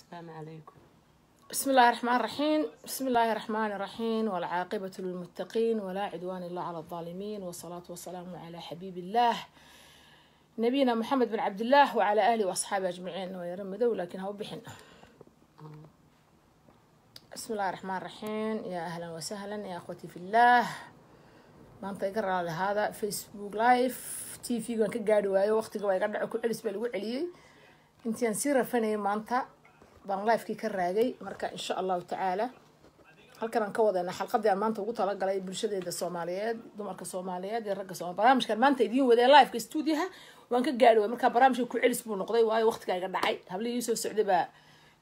Asalaamu calaykum. بسم الله الرحمن الرحيم، بسم الله الرحمن الرحيم، والعاقبة للمتقين ولا عدوان إلا على الظالمين، والصلاة والسلام على حبيب الله نبينا محمد بن عبد الله وعلى آله وأصحابه أجمعين. ويرمدوا لكن هو بحن. بسم الله الرحمن الرحيم. يا أهلا وسهلا يا أخوتي في الله. Maanta iga raali ahaada, Facebook live TV gaan ka gaadhi waayo, waqtiga waa iga dhaco, ku celis baa lagu celiyey. Intii aan sii rafanayay maanta baan livekii ka raagay. Marka insha Allahu tacaala halkan aan ka wadayna xalqadii aan maanta ugu talagalay bulshadeeda Soomaaliyeed, dumarka Soomaaliyeed iyo ragga Soomaaliyeed. Barnaamijkan maanta idiin waday liveka stuudiyaha waan ka gaadhi waay. Marka barnaamijka ku celis buu noqday, waayo waqtigaa iga dhacay. Hablihii soo socday baa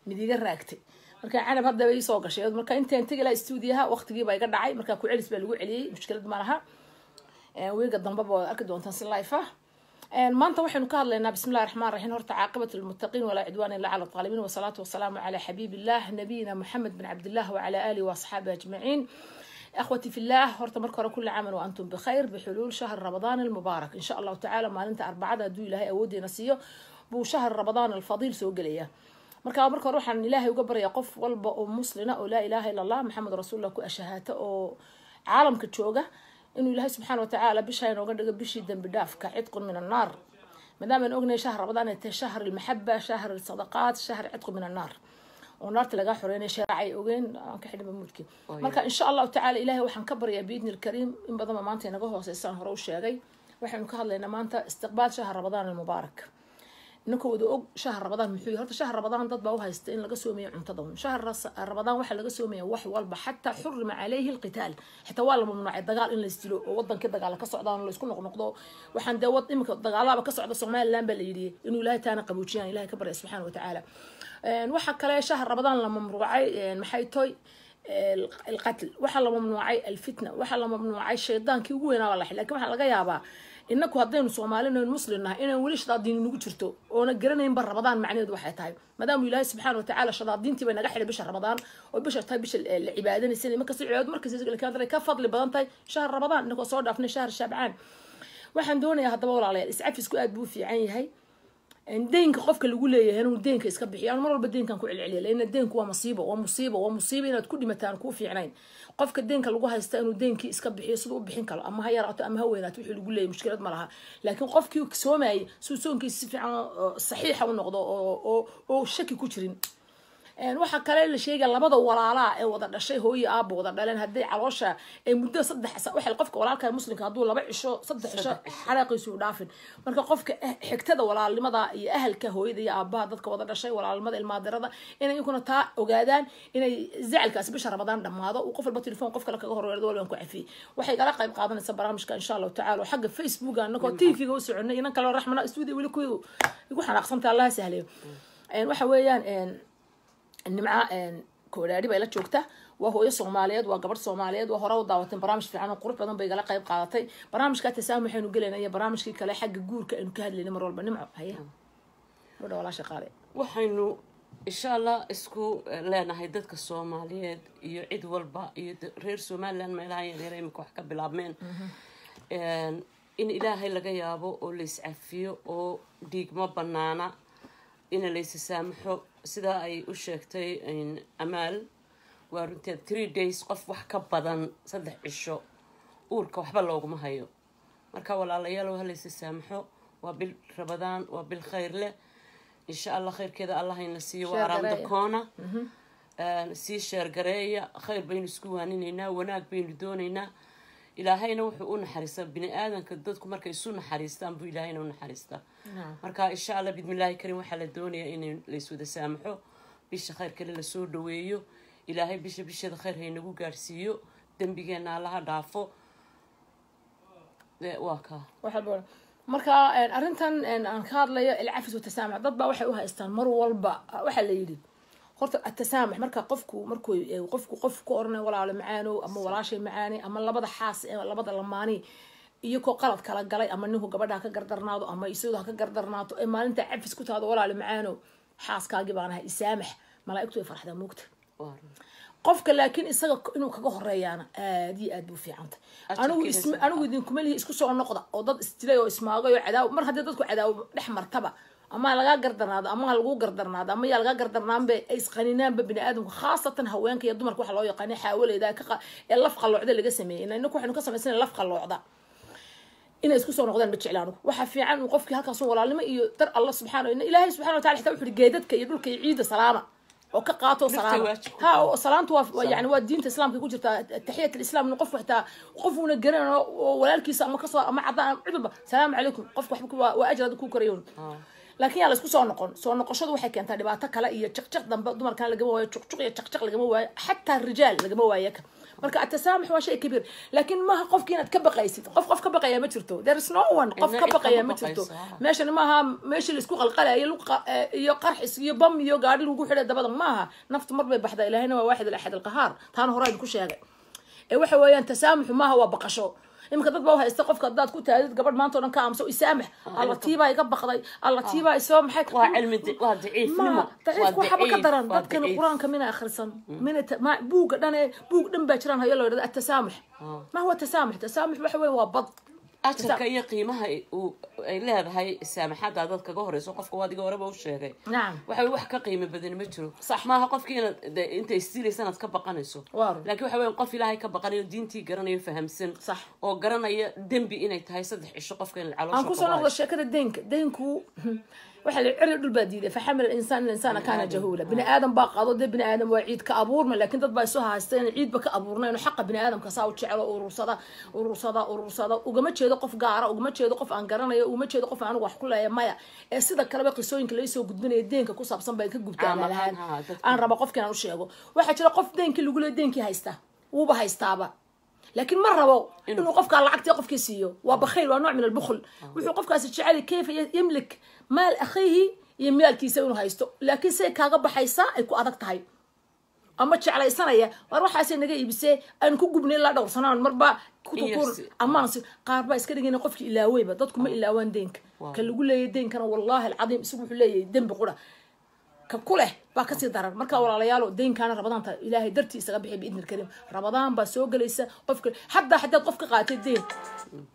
mid iga raagtay. Marka Canab haddaba ii soo gashay. Marka intaan tegi lahaa stuudiyaha waqtigii baa iga dhacay, marka ku celis baa lagu celiyey. Mushkilad ma laha, wiiga dambeba waad arki doontaan si live ah. Maanta waxaynu ka hadlaynaa, bismi illahi raxmaan raxiim, horta caaqibat lilmuttaqiin walaa cidwaan illa cala alظaalimiin, wasalaatu wasalaamu calaa xabiib illah nabiyina Moxamed bin Cabdillah wacala aalihi waasxaabihi ajmaciin. أخوتي في الله، horta marka hore كل عام وأنتم بخير بحلول شهر رمضان المبارك. إن شاء الله تعالى maalinta Arbacada, hadduu Ilaahay awoodiina siiyo, buu شهر رمضان الفضيل soo gelaya. Marka hore waxaan Ilaahay uga baryaa qof walba oo muslina oo laa ilaaha ila Allah Maxamed rasuulullah ku ashahaata oo caalamka jooga inuu Ilaahay subxaana watacaala bishaa inooga dhigo bishii dembi dhaafka, عتق من النار, maadaama aan ognahay شهر رمضان ay tahay شهر المحبة, شهر الصدقات, شهر عتق من النار oo naarta lagaa xoreynaya. Shareecay ogeen aan ka xidhinba mudkii. Marka insha Allahu tacaala Ilaahay waxaan ka baryaa biidni alkariim. In badanba maanta inaga hooseysaan hore u sheegay. Waxaynu ka hadlaynaa maanta istiqbaal شهر رمضان المبارك. Ninka wada og شهر رمضان muxuu yahay? Horta شهر رمضان dad baa u haysta in laga soomayo cuntada un. شهر رمضان waxaa laga soomaya wax walba, xataa حرم عليه القتال, xitaa waa la mamnuucay dagaal in la isdilo oo wadankii dagaala ka socdaan oo la isku noqnoqdo. Waxaan dee wad imika dagaalaba ka socda Somaliland baa la yidhi. Inuu Ilaahay taana qaboojiyaan Ilahay ka barya subxaana watacaala. Waxaa kale شهر رمضان la mamnuucay maxay toy القتل, waxaa la mamnuucay الفتنة, waxaa la mamnuucay shaydaankii ugu weynaa baa la xidhay. Lakin waxaa laga yaabaa inaku haddaynu Soomaalina Muslim nahay inaan weli shadaadiin nagu jirto oona garanaynba Ramadaan macnaheedu waxay tahay, maadaama Ilaahay subxaana watacaala shadaadiintii bay naga xidhay bisha Ramadaan oo bisha tahay bisha la cibaadanaysay. Markasta cibaadadu markasta laakiin haddana ka fadli badan tahay شهر رمضان, inakoo soo dhaafnay شهر شعبان. Waxaan doonayaa haddaba, walaalayaal, iscafisku aad buu u fiican yahay. Deynka qofka lagu leeyahay inuu deynka iska bixiyo. Aan mar walba deynkan ku celceliya laana deynku waa masiibo, waa musiibo, waa musiibo inaad ku dhimataan kuu fiicnayn. Qofka deynka lagu haysta inuu deynkii iska bixiyo siduu u bixin karo, ama ha yaraato ama ha weynaato wixii lagu leeyahay, mushkilad ma laha. Laakiin qofkii soomayay suu soonkiisa si fiican oo saxiixa u noqdo oo shaki ku jirin. Waxaa kale la sheegaya labada walaalaa ee wada dhashay, hooyo aabba wada dhaleen, hadday caloosha ee muddo 3 waxay qofka walaalka muslimka hadduu 2 cisho, 3 cisho xaraaqiisu u dhaafin. Marka qofka xigtada walaalnimada iyo ahalka hooyada iyo aabbaha, dadka wada dhashay, walaalnimada, ilmaadirada, inay iyankuna taa ogaadaan inay zacalkaasi bisha Ramadaan dhammaado uu qof walba telefoon qof kale kaga horweerdo walbaan ku cafiyey. Waxay igala qayb qaadanaysaa barnaamijka insha Allahu tacala oo xagga Facebook anagoo TV-ga u soconay inan kaloo Raxmana studio weli ku igu xanaaqsanta, Allaha sahlayo. Waxa weeyaan Nimca Koodhaadhi bay la joogta. Waa hooyo Soomaaliyeed, waa gabadh Soomaaliyeed, waa hore u daawateen. Barnaamij fiican oo qurux badan bay igala qayb qaadatay. Barnaamijka tasaamux aynu gelayna iyo barnaamijkii kale xagga guurka aynu ka hadlaynay mar walba. Nimco, haya gabadha walaasha qaale. Waxaynu insha Allah isku leenahay dadka Soomaaliyeed iyo cid walba iyo reer Somaliland meelaha yaryar imika wax ka bilaabmeen in Ilaahay laga yaabo oo la iscafiyo oo dhiig ma banaana, ina laysa saamaxo. Sidaa ay u sheegtay Amaal waa runteed. 3 days qof wax ka badan 3 cisho uurka waxba looguma hayo. Marka walaalayaal, ha laysa saamaxo. Waa bil Rabadaan, waa bil khayr leh. Insha Allah khayrkeeda Allah ina siiyo. Waa Share gareeya. Around the corner. Sii share gareeya. Khayr baynu isku waaninaynaa, wanaag baynu doonaynaa. Ilaahayna wuxuu u naxariistaa bini aadanka. Dadku markay isu naxariistaan buu Ilaahayna u naxariistaa. Marka insha Allah bidmillaahi karim waxaa la doonayaa in layswada saamaxo, bisha khayr kale lasoo dhaweeyo. Ilaahay bisha bisheeda khayr haynagu gaadhsiiyo, dembigeena Allaha dhaafo. Waa kaa. Wax walba. Marka arrintan aan ka hadlayo العفو والتسامح, dad baa waxay u haystaan mar walba. Waxaa la yidhi horta التسامح marka qofku markuu qofku qof ku oranayo walaalo macaano ama walaashay macaani ama labada xaas ee labada lamaani iyagoo qalad kala galay, ama ninku gabadha ha ka gardarnaado ama isagoo ha ka gardarnaato, ee maalinta cafis ku taado, walaalo macaano, xaaskaagii baan ahay, isaamax, malaa'igtu way farxdaa, moogta. Waa run. Qofka laakiin isaga inuu kaga horeeyaana aad iyo aad buu fiicantay. Anigu Ajarkiisa anigu idinkuma lihi isku soo noqda oo dad isdilay oo ismaagay oo cadaawo. Mar haddii dadku cadaawo dhex martaba Ama lagaa gardarnaado ama ha lagu gardarnaado ama yaa lagaa gardarnaanba, ay isqaninaanba bini aadamku, khaasatan haweenka iyo dumarka waxa loo yaqaana xaawaleyda ee laf qalloocda laga sameeyey. Inaku waxaynu ka samaysana laf qalloocda inay isku soo noqdaan ma jecla anigu. Waxaa fiican uu qofkii halkaas walaalnimo iyo dar Allah subxaana, Ilaahay subxana watacala xitaa wuxu uhi geedadka iyo dhulka iyo ciidda salaama oo ka qaato salaama. Ha, oo salaamtu waa yani waa diinta islaamka ku jirta, taxiyat alislam, in qofku xitaa qof uuna garan oo walaalkiisa ama kasoo ama cadaan cid walba salaamu calaykum, qofku waxba waa ajir ku korayoon. Laakiin yaa la isku soo noqon, soo noqoshadu waxay keentaa dhibaato kale iyo jaqjaq dambe. Dumarkan lagama waayo juqjuq iyo jaqjaq, lagama waayo xataa rijaal lagama waayo ka. Marka atasaamux waa shay kabiir, laakiin maaha qofki inaad ka baqaysid. Qof ka baqaya ma jirto, there is no one qof ka baqaya ma jirto. Meeshan maaha meeshii laisku qalqalayo iyo qarxis iyo bam iyo gaadhi lagu xidhay dabada maaha. Naftu mar bay baxdaa, Ilaahayna waa waaxid alaxad alqahaar, taana hore idinku sheegay. Ee waxa weeyaan tasaamuxu maaha waa baqasho. Iminka dad baa u haysta qofka haddaad ku taadid gabadh maanta o dhan ka aamuso, isaamax, alla tiibaa iga baqday, alla tiibaa isoo maxay. Waa cilmi, waa daciifnimo. Daciifku waxba ka daran dadkan Qur-aanka mina akhrisan mina ma buugga dhan ee buug dhan baa jiraan hayo loo yidhahdo atasaamux. Ma huwa tasaamux? Tasaamux waxa weyn waa bad. Ajarka iyo qiimaha ay leedahay saamaxaada dad kaga horeyso qofka waa adiga horeba u sheegay. Waxa wax ka qiimo badan ma jiro. Maaha qofkii inaad inta istiilaysa inaad ka baqanayso, laakiin waxa weya qof Ilaahay ka baqanayo, diintii garanayo, fahamsan oo garanaya dembi inay tahay 3 cisho qofka in caloosha. Aan kusoo noqdo sheekada deynka. Deynku waxa la ceri dhul baa diiday, faxamil alinsaan insaana kaana jahuula. Bini aadam baa qaado dee, bini aadam waa ciid ka abuurma, laakiin dad baa isu haysta inay ciidba ka abuurnayn. Xaqa bini aadamka saa u jecelo, urursada, urursada, urursada. Ugama jeedo qof gaara, ugama jeedo qof aan garanayo, ugama jeedo qof anigu wax ku leeya, maya. Ee sida kaleba qisooyinka laysoo gudbinaya deenka ku saabsan bay ka gubtaan lahaan. Aan raba qofki inaan u sheego, waxaa jira qof deenkii lagu leeya, deenkii haysta, wuuba haystaaba, laakiin ma rabo inuu qofkaa lacagtii qofkii siiyo. Waa bakhayl, waa nooc min albukhl. Wuxuu qofkaasi jecel kayfa yamlik maal akhiihi iyo maalkiisa inuu haysto, laakiin say kaaga baxaysaa ay ku adag tahay ama jeclaysanaya war waxaasay naga iibisee aan ku gubnay ilaa dhowr sanaan marba kutukur amaan. Qaar baa iska dhigayna qofki ilaaweyba. Dadku ma ilaawaan deenka ka lagu leeyahy deenkana, wallahi alcadiim, isagu wuxuu leeyahay dembi qura, ka ku leh baa kasii daran. Marka walaalayaalo, deynkaana Rabadaanta Ilaahay dartii isaga bixi biidni alkariim. Rabadaan baa soo gelaysa. Qofka haddaa haddaad qof ka qaaatay deyn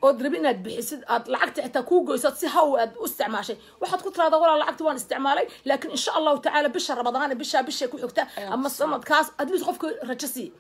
ood rabi inaad bixisid, aad lacagta xitaa kuu goyso si haw aad u isticmaashay, waxaad ku tiraahdaa walaal lacagti waan isticmaalay, laakiin insha Allahu tacaala bisha Rabadaan, bishaa bishay ku xigta ama sanadkaas, at least qofka rajo sii.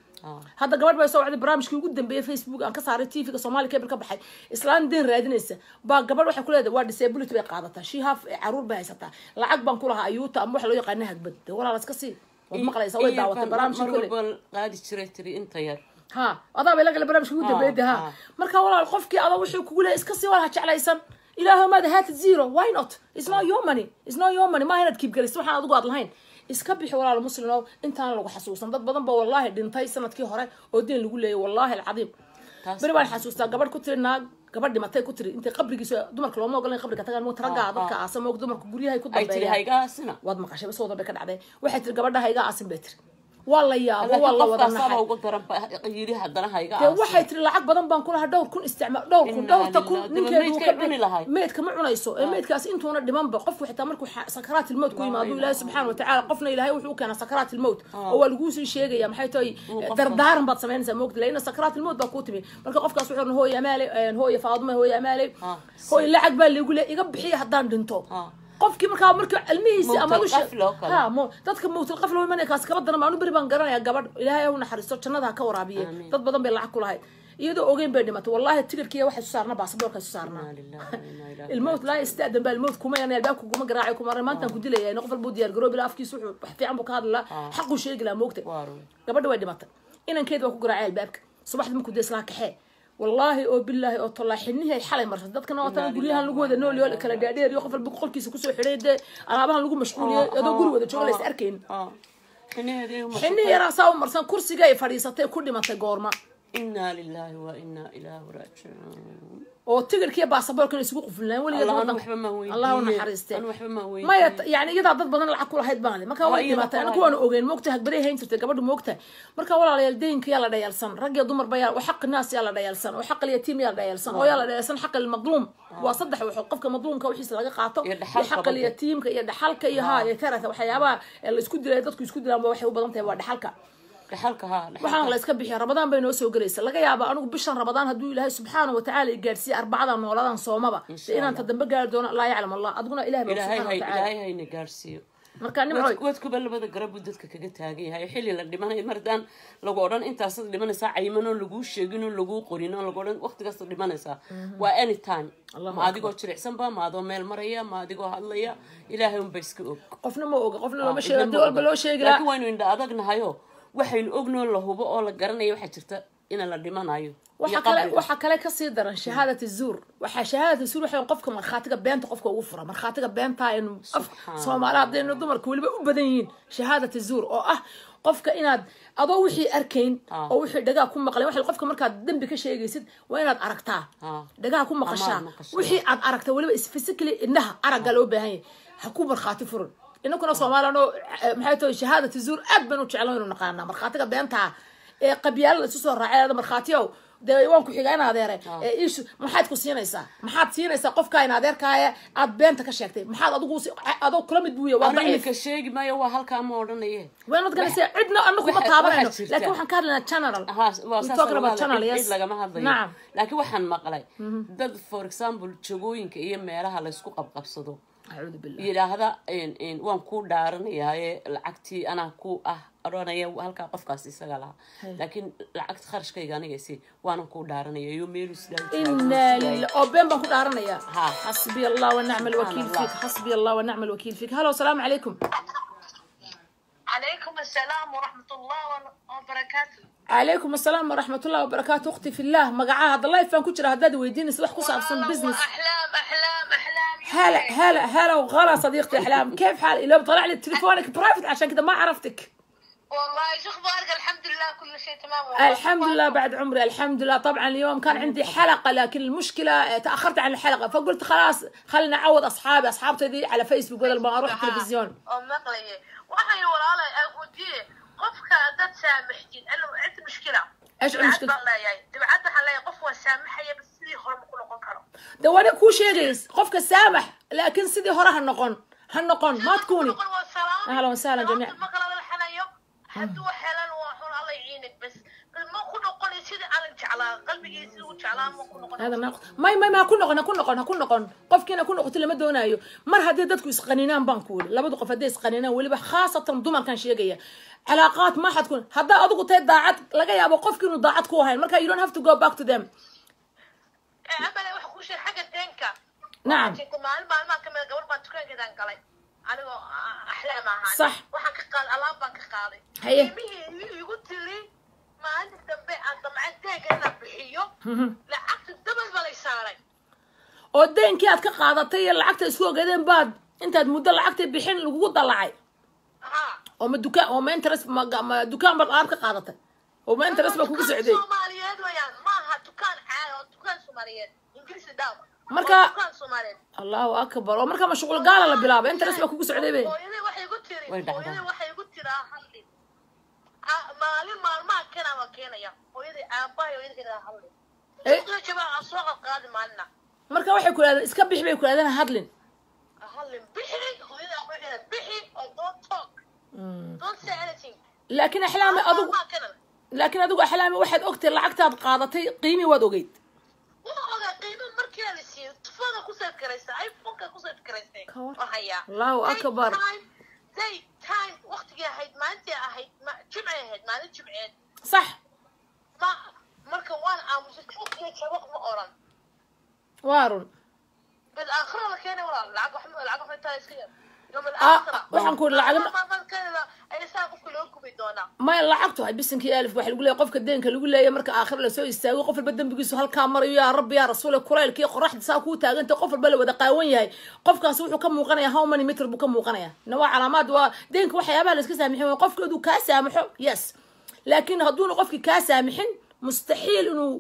Hadda gabadh baa soo wacday barnaamijkii ugu dambeeyay Facebook aan ka saaray, TV-ga Soomaali Cable ka baxay. Islaan deen raadinaysa baa gabadh waxay ku leedahay waa disability bay qaadataa, she have caruur bay haysataa, lacag baan ku lahaa ayuuta ama waxa loo yaqaana hagbad. Dee walaal iska sii, waad maqlaysaa, way daawatay barnaamijkii kole qaadi jiray tiri inta yar. Ha, adaa bay la galay barnaamijkii ugu dambeeyay. Ha, marka walaal qofkii adoo wuxuu kugu leeyahay iska sii, walaal ha jeclaysan. Ilaahu maada haatid zero, why not? It's not your money, it's not your money. Maaha inaad keep geliso waxaan adigu aad lahayn. Iska bixi walaal muslimo intaan lagu xasuusan. Dad badan ba wallahi dhintay sanadkii hore oo deen lagu leeyay, wallahi alcadiim. Beri baan xasuustaa gabadh ku tiri, naag gabadh dhimatay ku tiri intay qabrigiisa, dumarka looma ogola in qabriga tagaan, moogta raggaa dadka aasa moog, dumarka guryahay ku dambeeyaan. Waad maqashay bas wadan bay ka dhacday. Waxay tiri gabadha ha iga aasin bay tiri. Waa la yaabo, waa la wada naxay. Waxay tiri lacag badan baan kulahaa, dhowr kun isticmaal, dhowr kun, dhowrta kun ninkeedu ka cuni lahay. Meydka ma cunayso ee meydkaas intuuna dhimanba qofku xitaa markuu sakaraat ilmowt ku yimaado, Ilaahay subxaana watacaala qofna Ilaahay wuxuu u keenaa sakaraat ilmowt oo waa laguu sii sheegaya maxay tahay, dardaaran baad samaynaysaa moogta, laina sakaraat ilmowt baa kuu timi. Marka qofkaas wuxuu hooye amaale, hooye Faaduma, hooye amaale, hooye lacag baa lagu leeyahay, iga bixiya haddaan dhinto. Qofkii markaa marka ilmihiisi ama ha dadka mawtal qafla imanaya kaas kaba daran. Anu beri baan garanayaa gabadh, Ilaahay ha u naxariisto, jannada ha ka waraabiye, dad badan bay lacag ku lahayd, iyadoo ogeyn bay dhimatay. Wallahi tigirkiiya waxay isu saarnaa, baasaboorka isu saarnaa. Ilmowt laa yastaadan baa ilmowt kuma yana albaabka kuma garaacay kuma maantaan ku dilaya. Qof walbuu diyaar garoobi lahaa, afkiisa wuxuu wax fiican buu ka hadli lahaa, xaquu sheegi lahaa moogta. Gabadha way dhimatay, inankeed baa ku garaacay albaabka subaxdii markuu dee islaha kaxee. Wallaahi oo bilaahi oo tollaa xinihii ay xalay marsatay. Dadkana waa tan guryahan lagu wada nool yoo kala dhaadheer iyo qof walba qolkiisa kusoo xidhay, dee alaabahan lagu mashquuliyey, adoo guri wada jooga la is arkayn. Xinihii yaraa saa u marsan kursiga ay fadhiisatay ku dhimatay goorma. Inaa lilahi wa inaa ilaahi raajicuun. Oo tigirkiiyo baasaboorkan isugu qufulnaan weligeed Allah u naxariiste. Maya, yani iyadaa dad badan lacag ku lahayd baan marka way dhimatay, anaku waanu ogeyn moogta, hagbaday hayn jirtay gabadhu moogta. Marka walaalayaal, deynka yaa la dhayalsan, rag iyo dumarba yaa, oo xaqi naas yaa la dhayalsan, oo xaqi yatiim yaa la dhayalsan, oo yaa la dhayalsan xaqi madluum. Waa saddex waxood: qofka madluumka wixiisa laga qaato, iyo xaqi yatiimka, iyo dhaxalka, iyo ha iyo tarata. Waxyaabaha la isku dilay dadku isku dilaan waxay u badan tahay waa dhaxalka. Dhaxalka, haa. Waxaan la iska bixiya, Ramadaan bay noo soo gelaysa. Laga yaaba anigu bishan Ramadaan hadduu Ilaahay subxaana watacaala i gaadhsiiye arbacadan nooladan soomaba, Insha dee inaan ta Allah. dambe gaari doono laa yaclam Allah, adiguna Ilahay baa Ilaahay subxaana hay watacaala. Ilaahay hayna gaarsiiyo. Marka Nimcoy, wadkuba labada garab buu dadka kaga taagan yahay. Xilli la dhimanayo, mar haddaan lagu odhan intaasaad dhimanaysaa cayiman oo laguu sheegin oo laguu qorin oo lagu odhan waqtigaasaad dhimanaysaa, waa anytime. Allahu Ma adigoo jilicsanba, ma adoo meel maraya, ma adigoo hadlaya, Ilaahay unba iska og. Qofna ma oga, qofna looma sheego. Cidna Haddii ma walba oga. loo sheegi lahaa. Laakiin waynu indha adagnahayoo waxaynu ognoo la hubo oo la garanaya waxaa jirta ina la dhimanayo iyo Waxa kale qabriga. Waxa kale kasii daran shahaadat zuur. Waxaa shahaadat zuur waxa qofka markhaatiga beenta qofka ugu fura, markhaatiga beenta aynu af Subxaan. Soomaali haddaynu dumarka weliba u badan yihiin shahaadat zuur, oo ah qofka inaad adoo wixii arkayn oo wixii dhagaa ku maqlayn. Waxa qofka markaad dembi ka sheegaysid waa inaad aragtaa, dhagaha ku maqashaa, Amaad maqashaa. wixii aad aragta weliba physically, indhaha aragga loo baahan yahay. Ha ku markhaati furin. Inakuna Soomaaliyano maxay tahay shahaadat zuur aad baan u jeclan inuu naqaanaa, markhaatiga beentaa ee qabyaalada isu soo raacay. Markhaatiyow dee waan ku xigaa in adeere ee iishu maxaad ku siinaysaa? Maxaad siinaysaa qofkaa in adeerkaaya aad beenta ka sheegtay? Maxaad adigu adoo kula mid buuya waa Anu daciif. Iminka sheegi maayo, waa halkaa ma odhanaye. We're not gonna say cidna, anagu ma taabanayno, Waxaa jirta. laakiin waxaan ka hadlaynaa general. Haa, waa We saas. Talking about Laga channel, hadlayo, yes. cid lagama hadlayo. Nacam. Laakiin waxaan maqlay dad, for example, jagooyinka iyo meelaha laysku qabqabsado, Acuudu billah. yidhaahda waan kuu dhaaranayaaye lacagtii anaa ku ah odhanaya halkaa qofkaas isaga lahaa, laakiin lacagta kharashkayga aniga isi, waanan kuu dhaaranaya iyo meelu sidaa u taagan, Inaa sidaa. lilah, oo been baan ku dhaaranaya. Ha. Xasbiya Allah wa nicma alwakiil. Subxaan Allah. Fiik, xasbiya Allah wa nicma alwakiil fiik. Halo, asalaamu calaykum. عليكم السلام ورحمة الله وبركاته. Calaykum asalaam waraxmat ullahi wabarakaatu. Ukhti fillah, magacaha? Hadda live baan ku jira. Haddaad weydiinaysa wax ku saabsan business. أحلام، أحلام، أحلام. هلا هلا هلا وغلا صديقتي احلام، كيف حال؟ لو طلع لي تليفونك private عشان كذا ما عرفتك. والله شو أخبارك؟ الحمد لله، كل شيء تمام والله. الحمد لله بعد عمري، الحمد لله. طبعا اليوم كان عندي حلقة، لكن المشكلة تأخرت عن الحلقة، فقلت خلاص خلينا نعوض أصحابي، أصحابتي على فيسبوك بدل ما أروح التلفزيون. Oo maqlaye, waxay walaalay aan weydiiye, qofka haddaad saamaxtid, ana cid mushkila. إيش المشكلة؟ Baan leeyahay dabcad, waxaan leeyahay qof waa saamaxaya bas sidii hore ma ku noqon karo. ده وانا كو شيغيس قفك سامح، لكن سيدي هورا هالنقon هالنقon ما تكوني. Noqon waa salaam. أهلا وسهلا جميعا. Ma kala laxanayo, hadduu helan waa xun, Alla yciinig, bas ma ku noqonay sidii aanan jeclaa, qalbigii sidii u jeclaa ma ku noqon. هذا ناقص ماي ماي ما كنا نقon كنا نقon كنا نقon qofkiina ku noqoto lama doonaayo. Mar haddii dadku isqaninaan baan ku wili, labadu qof hadday isqaninaan, weliba khaasatan dumarkan sheegaya, calaaqaad ma xad kun haddaa adigu tahay daacad, laga yaabo qofki inuu daacad ku ahayn, marka you don't have to go back to them. Amale waxa kuu sheeg xagga deenka. Nacam. Jirta maalin maalmaha kamid a gabar baan dukaankeedaan galay anigoo Axlaam ahaan. Sax. Waxaan ka qaaday alaab baan ka qaaday. Haye. Qiimihii igu tiri maalinta dambe aan damcay deenka inaan bixiyo, lacagta dabal baa lay saaray. Oo deenkii aad ka qaadatay iyo lacagta isku ogeedeen baad intaad muddo lacagta bixin lagugu dalacay? Haa. Oo ma dukaan oo ma interest ma dukaan baad alaab ka qaadatay oo ma interest baa kugu Dukaan socday? Soomaaliyeed wayaan, maaha dukaan caadi oo dukaan Soomaaliyeed Ingiriisi dhaaw. Marka- Waa dukaan Soomaaliyeed. Allahu akbar, oo marka mashquul gaala la bilaabay, interest baa kugu socday be. Hooyaday waxay igu tiri, Way dhacdaa. hooyaday waxay igu tiri ha hadlin. Maalin maalmaha keenaa waa keenaya hooyaday aabahay, hooyaday keenaa hadlin. Eh. Suuqa jabaa aan soo qalqaadi maalina. Marka waxay ku idhahdeen iska bix bay ku idhahdeen, ha hadlin. Ha hadlin, bixi, hooyaday waxay idhahdeen bixi oo don't talk, don't say anything. Laakiin Axlaami adigu Maalmaha keenan. Laakiin adigu Axlaami waxaad ogtay lacagtaad qaadatay qiimi waad ogeyd. Waa ogaa qiimo markii la siiyo, tufada ku save garaysa, iPhone-ka ku save garaysay. Ka war. Waa hayaa. Allahu akbar. Time, day time, waqtigii ahayd, maalintii ahayd, jimcay ahayd, maalin jimceed. Sax. Ma marka waan aamusay, iyo jabaq ma oran. Waa run. Bal aakhira la keenay walaal, lacag wax lacag wax intaa iska yar yawm Ah, al-aakhira. Waxaan ku yidhi Maalkeeda ayaa saa qofka loo gubi doonaa. Maya, lacagtu hay bisinkii alif waxa lagu leeyahay qofka deenka lagu leeyahay marka aakhira lasoo istaago, qof walba dembigiisu halkaa marayo, yaa rabbi yaa rasuule, kulaylkii qoraxda saa kuu taagantay, qof walba la wada qaawan yahay, qofkaas wuxuu ka muuqanaya how many meter buu ka muuqanaya. Na waa calaamaad, waa deenka waxyaabaha la iska saamixin waay. Qofka inuu kaa saamaxo, yes, laakiin hadduuna qofkii kaa saamixin, mustaxiil inuu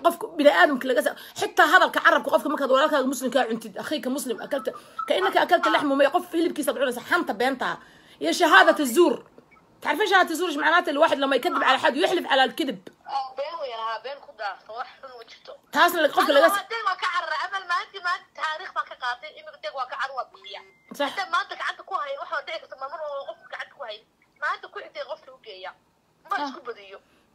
qofka bini aadamka laga xitaa hadalka carabka qofka markaad walaalkaaga muslimkaa cuntid, akhiika muslim akalta kainaka akalta laxmu may, qof hilibkiisaad cunaysa. Xanta beentaa iyo shahaadat الزور، تعرفين شهادة الزور ايش معناته؟ الواحد لما يكذب على حد ويحلف على الكذب. Been weyn ahaa, been ku dhaarto wax xun ma jirto. taasna qofka laga Deen waa ka carara amal, maalintii taariikh baan ka qaatay, imika deen waa ka carar, waa bixiya. Sax. Inta maanta gacanta ku hayn waxaa dhici karta marmar oo qofka gacanta ku hayn, maalinta ku xigtay qofka u geeya.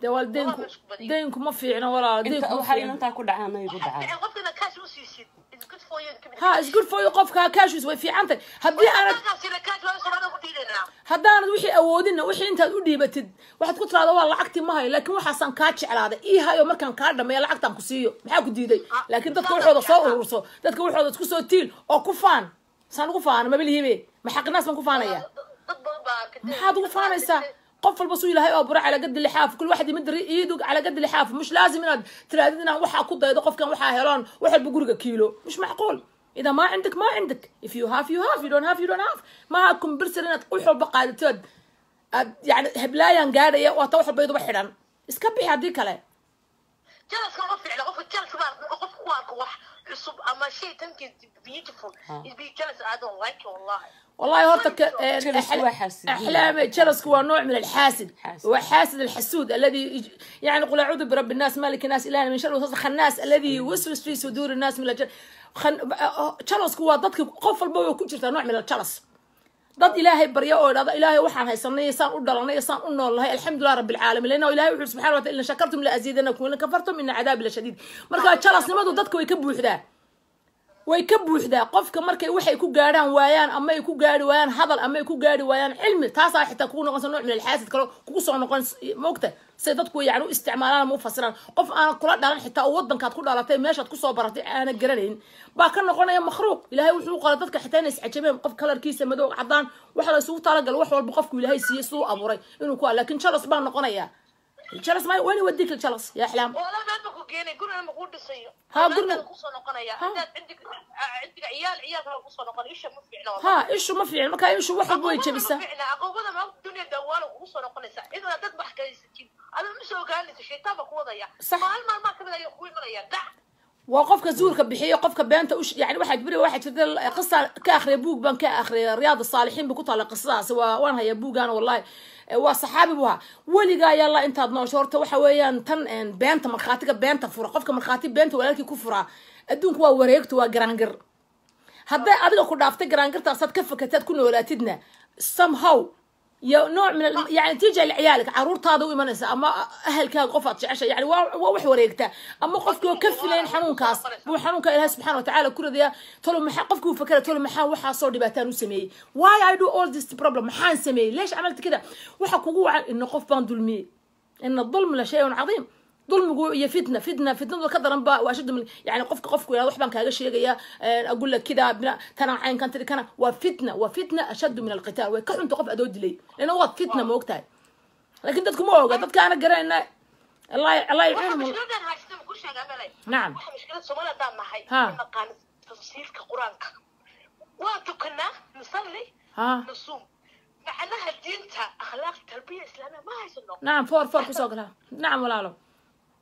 Dee waa deynku, deynku ma fiicno walaal, deynku ma waxaa fiicno. Inantaa ku dhacaan igu dhacaa. Qofkina cash u siisid, it's good for you. Ha, is good for you. Qofka cash way fiican tahay haddii aanad sida cash waa Soomaalida ku diidaynaa. Haddaanad wixii awoodinna, wixii intaad u dhiibatid waxaad ku tiraahda waa lacagtii ma hayo, laakiin waxaasaan kaa jeclaaday ii hayo, markaan kaa dhameeyo lacagtaan ku siiyo, maxaa ku diiday? Laakiin dadka waxooda soo ururso, dadka waxooda isku soo tiil oo ku faan. Saan ugu faana mabilihibe, ma xaqinaas baan ku faanaya? Dad badan baa arkay. Maxaad ugu faanaysaa? Qof walba suu ilaahay oo bura على قد اللحاف، كل واحد يمد ايده على قد اللحاف. مش لازم inaad tiraadid inaan waxaa ku daydo qofkan waxaa heloon wax walba guriga kiilo. مش معقول. اذا ما عندك ما عندك. If you have, you have. You don't have, you don't have. Maaha compulsory inaad wax walba qaadatood aad yani heblaayaan gaadhaya waa ta wax walba iyaduba xidhan. Iska bixi haddii kale. Jalaska ma fiicna. Qofka jalaska ma arko, qofka ku arko wax cusub ama shay tanki beautiful is be jealous. I don't like it, wallahi. والله horta jealous waa xaasidnimo. أحلام jealous هو نوع من الحاسد. حاسد. هو حاسد الحسود الذي يعني قل أعوذ برب الناس، مالك الناس، إله من شر الوسواس الخناس الذي يوسوس في صدور الناس من الجن. Jealous waa dadka qof walba way ku jirtaa nooc min jealous. Dad Ilaahay barya oo idhahda Ilaahay waxaan haysanay, saan u dhalanay, saan u noolnahay, alxamdulilah rabbi alcaalamiin, لأنه Ilaahay wuxuu subxaana wa taala إن شكرتم لأزيدنكم وإن كفرتم إن عذابي لشديد. Marka jealousnimadu dadka way ka buuxdaa, way ka buuxdaa. Qofka markay waxay ku gaadhaan waayaan, ama ay ku gaadhi waayaan hadal, ama ay ku gaadhi waayaan cilmi, taasaa xitaa kugu noqonaysa nooc min alxaasid kale kugu soo noqon. Moogta say dadku yani u isticmaalaan ama u fasiraan? Qof aan kula dhalan xitaa oo wadankaad ku dhalatay, meeshaad kusoo baratay aana garanayn baa ka noqonaya makhluuq. Ilaahay wuxuu u qoray dadka xitaa inay iscajabeen, qof kalarkiisa madow, cadaan, waxa la isugu talagalay, wax walba qofku Ilaahay siiyey siduu u abuuray inuu ku, laakiin jealous baa noqonaya. Jealous ma wani wadika jealous ya Axlaam. Wala meel ma ku geenay, gurina ma ku dhisayo. Ha, gurina- kusoo noqonaya intaad cindig cindiga ciyaal ciyaalka kusoo noqon. Isha ma fiicna wallahi. Ha, ishu ma fiicin. Marka ishu wax walba way jabisaa. Aqoobada ma dunya dawaalo kugu soo noqonaysa idana dad wax kaysatin adiga ma soo ogaanaysa, shaytaan baa ku wadaya. Sax. Maalin maalmaha kamid ayaa kugu imanaya dhac. Waa qofka zuurka bixiyo, qofka beenta ush yani waxaa jira, waxaa jirta qisa ka akhriya buug baan ka akhriyay, Riyaad Saalixiin buu ku taala qisadaas. Waa waan hayaa buugaan wallahi. Waa saxaabi buu ahaa. Weligaa yalla intaad noosho horta waxa weeyaan tan beenta, markhaatiga beenta fura, qofka markhaati beenta walaalkii ku furaa, adduunku waa wareegto, waa garaangir. Hadday adiga ku dhaaftay garaangirtaasaad ka fakataad ku noolaatidna, somehow يا نوع من يعني تيجي لعيالك, caruurtaada u imanaysa ama ahalkaaga qof aad jeceshay. Yani waa wax wareegta. Ama qofkii oo ka filayn xanuunkaas buu xanuunka Ilaahay subxaana watacaala ku ridayaa. Tolo maxaa qofkii uu fakera? Tolo maxaa waxaasoo dhibaataan u sameeyey? Why I do all this problem? Maxaan sameeyey? ليش عملت كده? Waxa kugu wacan ina qof baan dulmiyey. إن الظلم لشيء عظيم. Dulmigu iyo fitna, fitna, fitnadu ka daran ba waa ashad min yani qofka qofku yiraahdo wax baan kaaga sheegaya, أقول لك كده tana caynkan tiri kana, waa fitna, waa fitna أشد من القتال. Way ka xunta qof adoo dilay lana waa fitna, ma ogtahay? Laakiin dadku ma oga, dadka ana garanayna allah allah Waxa yaciinhum. Mushkiladan haysta ma ku sheegaa malay? Nacam. Waxa mushkilad Soomaali haddaan nahay, ma naqaan tafsiirka Qur-aanka. Waa tukanaa, nusalli, nasuum, macnaha diinta, akhlaaq, tarbiya islaamiya ma haysano. Nacam, four four kusoo gala. Nacam walaalo.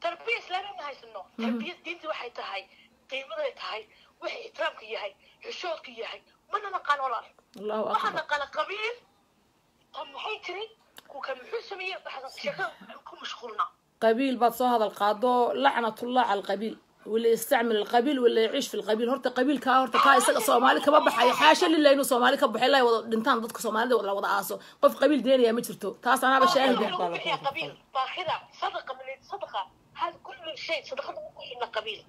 Tarbiya islaamiya ma haysano. Tarbiya diinta waxay tahay, qiimaday tahay, waxay ixtiraamka yahay, xishoodka yahay, mana naqaan walaal. Allahu waxaa akbar. Naqaana qabiil tan maxay tiri, ku kan muxuu sameeyey, waxaa sheekada ku mashquulna. Qabiil baad soo hadal qaado. لعنة الله على القبيل واللي يستعمل القبيل واللي يعيش في القبيل. Horta qabiilka horta kaa isaga Soomaali kama baxayo. Xaasha lilah inuu Soomaali ka baxay. Ilaahay wada dhintaan dadka Soomaalida la wada aaso. Qof qabiil deenaya ma jirto, taas anaaba shaahida. Lagu bixiya qabiil baakhida sadaqa min sadaqa هذا كل شيء صدقة lagu bixina qabiil,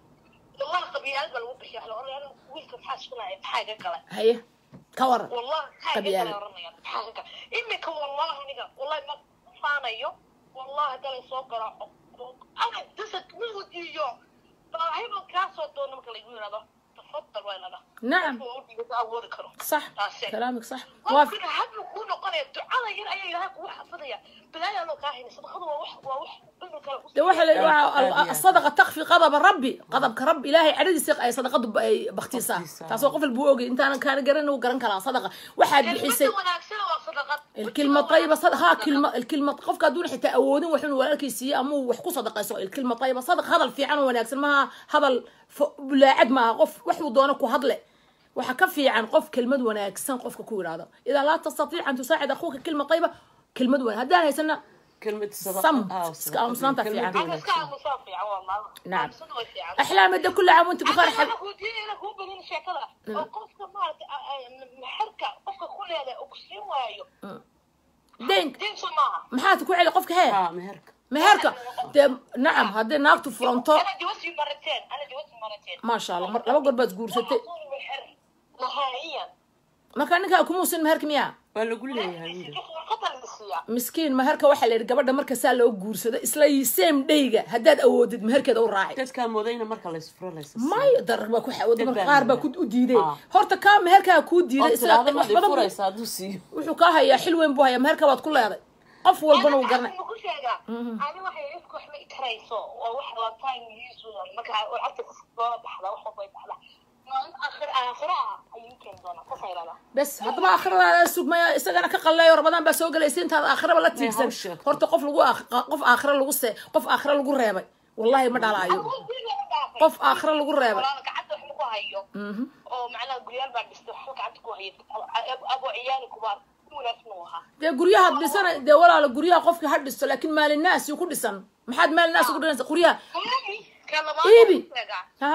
والله qabiilad baa lagu bixiya. Waxa la oranaya wiilka maxaa shaqanaya, maxaa iga galay? Haye, ka waran? والله maxaa iga Qabyaal. galay oranaya, maxaa iga galay imika? والله aniga والله ma faanayo, والله hadda la soo garaaco ana dasad ma wadiyo, baahi baan kaa soo doona marka lagu yirahdo تفضل waa ilada. Nacam. Qofka awoodi karo. صح. Taase. كلامك صح، waaf. Qofkina hablu kuu noqonaya, ducada yar ayaa Ilaahay kugu xafidaya, balaayaa loo kaa hayna. Sadaqadu waa wax cilmi kale De waxa la aad iyo aad. الصدقة تخفي غضب ربي. غضبka Rabbi, Ilaahay cadhadiisa ay sadaqadu ay baktiisaa. Baktiisaa. Taasoo qof walba uu ogay, intaanan kaana garan uu garan karaa sadaqa waxaad bixisay. Kelmada wanaagsan waa sadaqad. الكلمة الطيبة صدقة. ها، كلمة، الكلمة qofka haduuna xitaa awoodin wax inuu walaalkii siiyo ama uu wax ku sadaqayso, الكلمة الطيبة صدقة. Hadal fiican oo wanaagsan maaha hadal bulaacad maaha. Qof waxuu doono ku hadle waxa ka fiican qof kelmad wanaagsan qofka ku yidhaahdo. إذا لا تستطيع أن تساعد أخوك، كلمة طيبة, kelmad wanaag haddaan haysana. Kelmad sadaqa. صمت. Iska aamusnaanta kelmad fiican. Ama iska wanaagsan. aamusaa fiican والله. نعم. Aamusadu way fiican. أحلام ده كل عام وأنت بخير حب. Ana kuu diidaya inaan kuu badin sheekada oo qofka maaragtay maxarka qofka ku leedahay uu ku siin waayo. Deyn. Diin soo maaha. Maxaad ku celi qofka hee? Haa, meherka. Meherka dee nacam hadday naagtu furanto. انا جوزتي مرتين، انا جوزتي مرتين. Maasha Allah, mar laba goor baad guursatay. meher نهائيا. Marka ninkaa kumuusin meherka miyaa? Waa lagu leeyahay wiil. warqada la siiyaa. Miskiin, meherka waxaa la yidhi gabadha marka saa loo guursado isla same dayga haddaad awoodid meherkeeda u raaci. Dadkaa moodayna marka la isfuro laysa. May darar baa ku xawada Dad marka baa qaar baa ku mooda. u diiday. Ah. Horta kaa meherkaa kuu diiday oo isla tiraahdo wax maad badan furaysa hadduu siiyo. Wuxuu kaa hayaa xil weyn buu hayaa, meherka waad ku leeday, qof walbana wuu garanay. Ma ku sheegaa ani waxay ifku wax ma itarayso oo wax waa time use marka lacagta soo baxda, wax walba ay baxda, maalin aakhir aakhira ayuu keeni doonaa qof ayraada. Bes haddaba aakhiradaada sugmaya, isagana ka qalleeyo, Ramadaan baa soo gelaysa intaad aakhiraba la tiigsan. Ha u sheegto. Horta qof lagu qof aakhira lagu se qof aakhira lagu reebay wallahi ma dhalaayo, qof aakhira lagu reebay. Walaal, gacanta wax lagu hayo oo macnaha guryaal baa dhistay, waxba gacanta ku hayo, abo ciyaali kubaar ku wanaagsan uu ahaa. Dee guryahaad dhisana dee walaala, guryaha qofka ha dhisto, laakiin maalinaas ku dhisan, maxaad maalinaas ugu dhisanaysa guryaha? Ka labaad Iibi. sheegaa. Ha.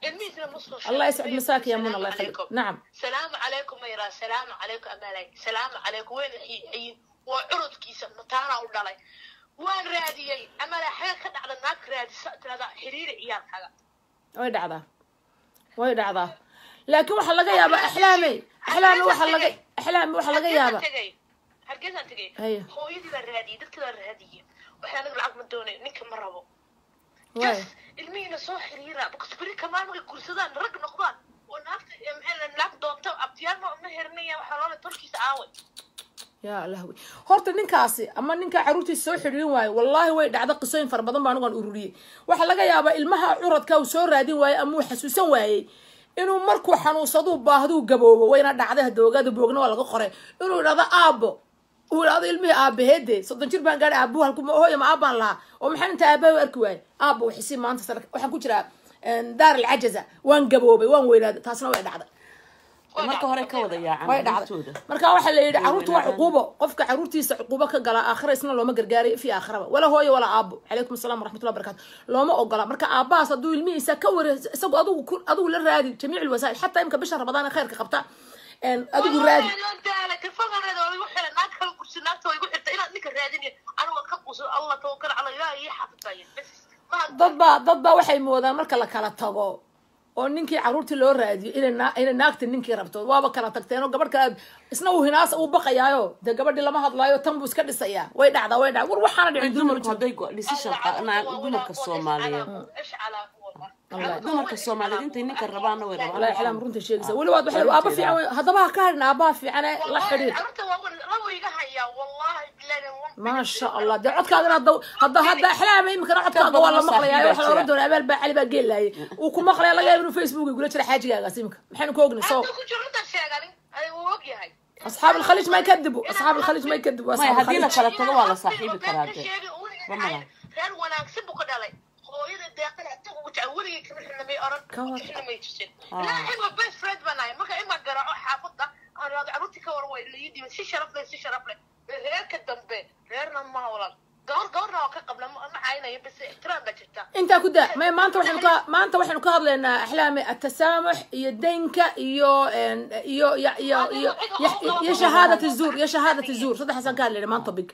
Ilmihiisna ma soo. الله يسعد مساك يا منى، الله يخليك، نعم. Salaamu calaykum mayraa, salaamu calaykum amaalay, salaamu calaykum weyn ay waa curudkiisa mataana u dhalay, waan raadiyey amaalay, xaga ka dhacda naag raadisa tirada xiriiri ciyaalkaaga. Way dhacdaa, way dhacdaa, laakiin waxaa laga yaabaa axlaamey, axlaamey waxaa laga axlaamey waxaa laga yaabaa. Tegay Hargeysaan tegay. Haya. Hooyadii baan raadiyey, dadkii baan raadiyey, waxay aniga lacag ma doonayo, ninka ma rabo. Waay. Just ilmihiina soo xiriira because beri kamaan markay guursadaan rag noqdaan oo naagta maxay la naag doonto abtiyaal ma herinaya, waxaa loola tolkiisa aaway. Yaa lahwi, horta ninkaasi ama ninkaa carruurtiisa soo xidhiirin waayo, wallaahi way dhacda, qisooyin fara badan baa anigu ururiyey. Waxaa laga yaabaa ilmaha curadka uu soo raadin waayey ama uu xasuusan waayey inuu markuu xanuunsaduu baahduu gaboobo, wayna dhacday, hadda ogaada boogna waa laga qoray, inuu idhahdo aabbo, uu idhahdo ilmihii aabaheede, 30 jir baan gaadhay, aabuhu halku hooya ma aabbaan lahaa oo maxaan inta aabahay u arki waayey, aabba waxisi maanta waxaan ku jiraa daar alcajaza, waan gaboobay, waan weynaaday, taasna way dhacday. Marka hore ka wada yaacan Way dhacday. Carruurtooda. Marka waxaa la yidhi carruurtu waa weynaadaan. Cuquubo, qofka carruurtiisa cuquubo ka gala aakhira isna looma gargaaray fi aakhiraba, walaa hooyo walaa aabbo. Calaykum asalaam waraxmatullahi barakatu. Looma ogola. Marka aabbahaas hadduu ilmihiisa ka ware isagu adigu la raadi jamiic alwasaa'il, xataa imka bisha Ramadaan ee khayrka qabta adigu raadi. Daala telefoonkeeda waa igu xiran, naag kala gursi, naagta waa igu xirta inaad ninka raadinayo, anigu waan ka quusan, Allah tawakkal cala Ilaah ii xafidaya bas ma. Dad baa waxay moodaan marka la kala tago oo ninkii carruurtii loo raadiyo inay naagta ninkii rabto, waaba kala tagteen oo gabadh kale isna uu hinaas uu baqayaayo, dee gabadhii lama hadlaayo, tan buu iska dhisayaa. Way dhacdaa, way dhacdaa, war waxaana dhicin Dumarku dumar. Hadday decision dumarka Soomaaliyeed, dumarka Soomaaliyeed intay ninka rabaanna way rabaan. Wallahi axlaam runta sheegaysa, weli waad waxay aaba fiican haddaba ha ka hadhin aabaha fiicane la xidhiir. Carruurta waa labo iga hayaa, wallahi bilahi. Maasha Allah, dee codkaagana hadda axlaama imikana codkaaga waa la maqlayaa, waxaa la oran doonaa abaal baa cali baa geelaayay, uu ku maqlaya, laga yaaba inuu Facebook gula jira xaajigaagaas imika, maxaynu ka ognay soo. Hadda ku jiro runta sheegan wuu og yahay. أصحاب الخليج ما يكذبوا، أصحاب الخليج ما يكذبوا. Maya, أصحاب haddii la الخليج. kala tago waa la saaxiibi karaa dee. Bamala. Reer wanaagsan buu ka dhalay, hooyada deeqana inta ugu jecel, weligay kama xilnamay oran. Ka war. Xilnamay tusin ilaa ima best friend baan nahay, marka ima garaaco xaafadda aan raado carruurtii ka war way la ii dhiibay si sharaf leh, si sharaf leh. Reerka dambe reerna ma walaal, gabar gabarna waa ka qabla, ma caynayo, bas ixtiraam baa jirta. Intaa ku daa may, maanta waxaynu ka hadlaynaa axlaami atasaamux iyo daynka iyo shahaadat zuur, iyo shahaadat zuur, saddexaasaan ka hadlaynaa maanta topic.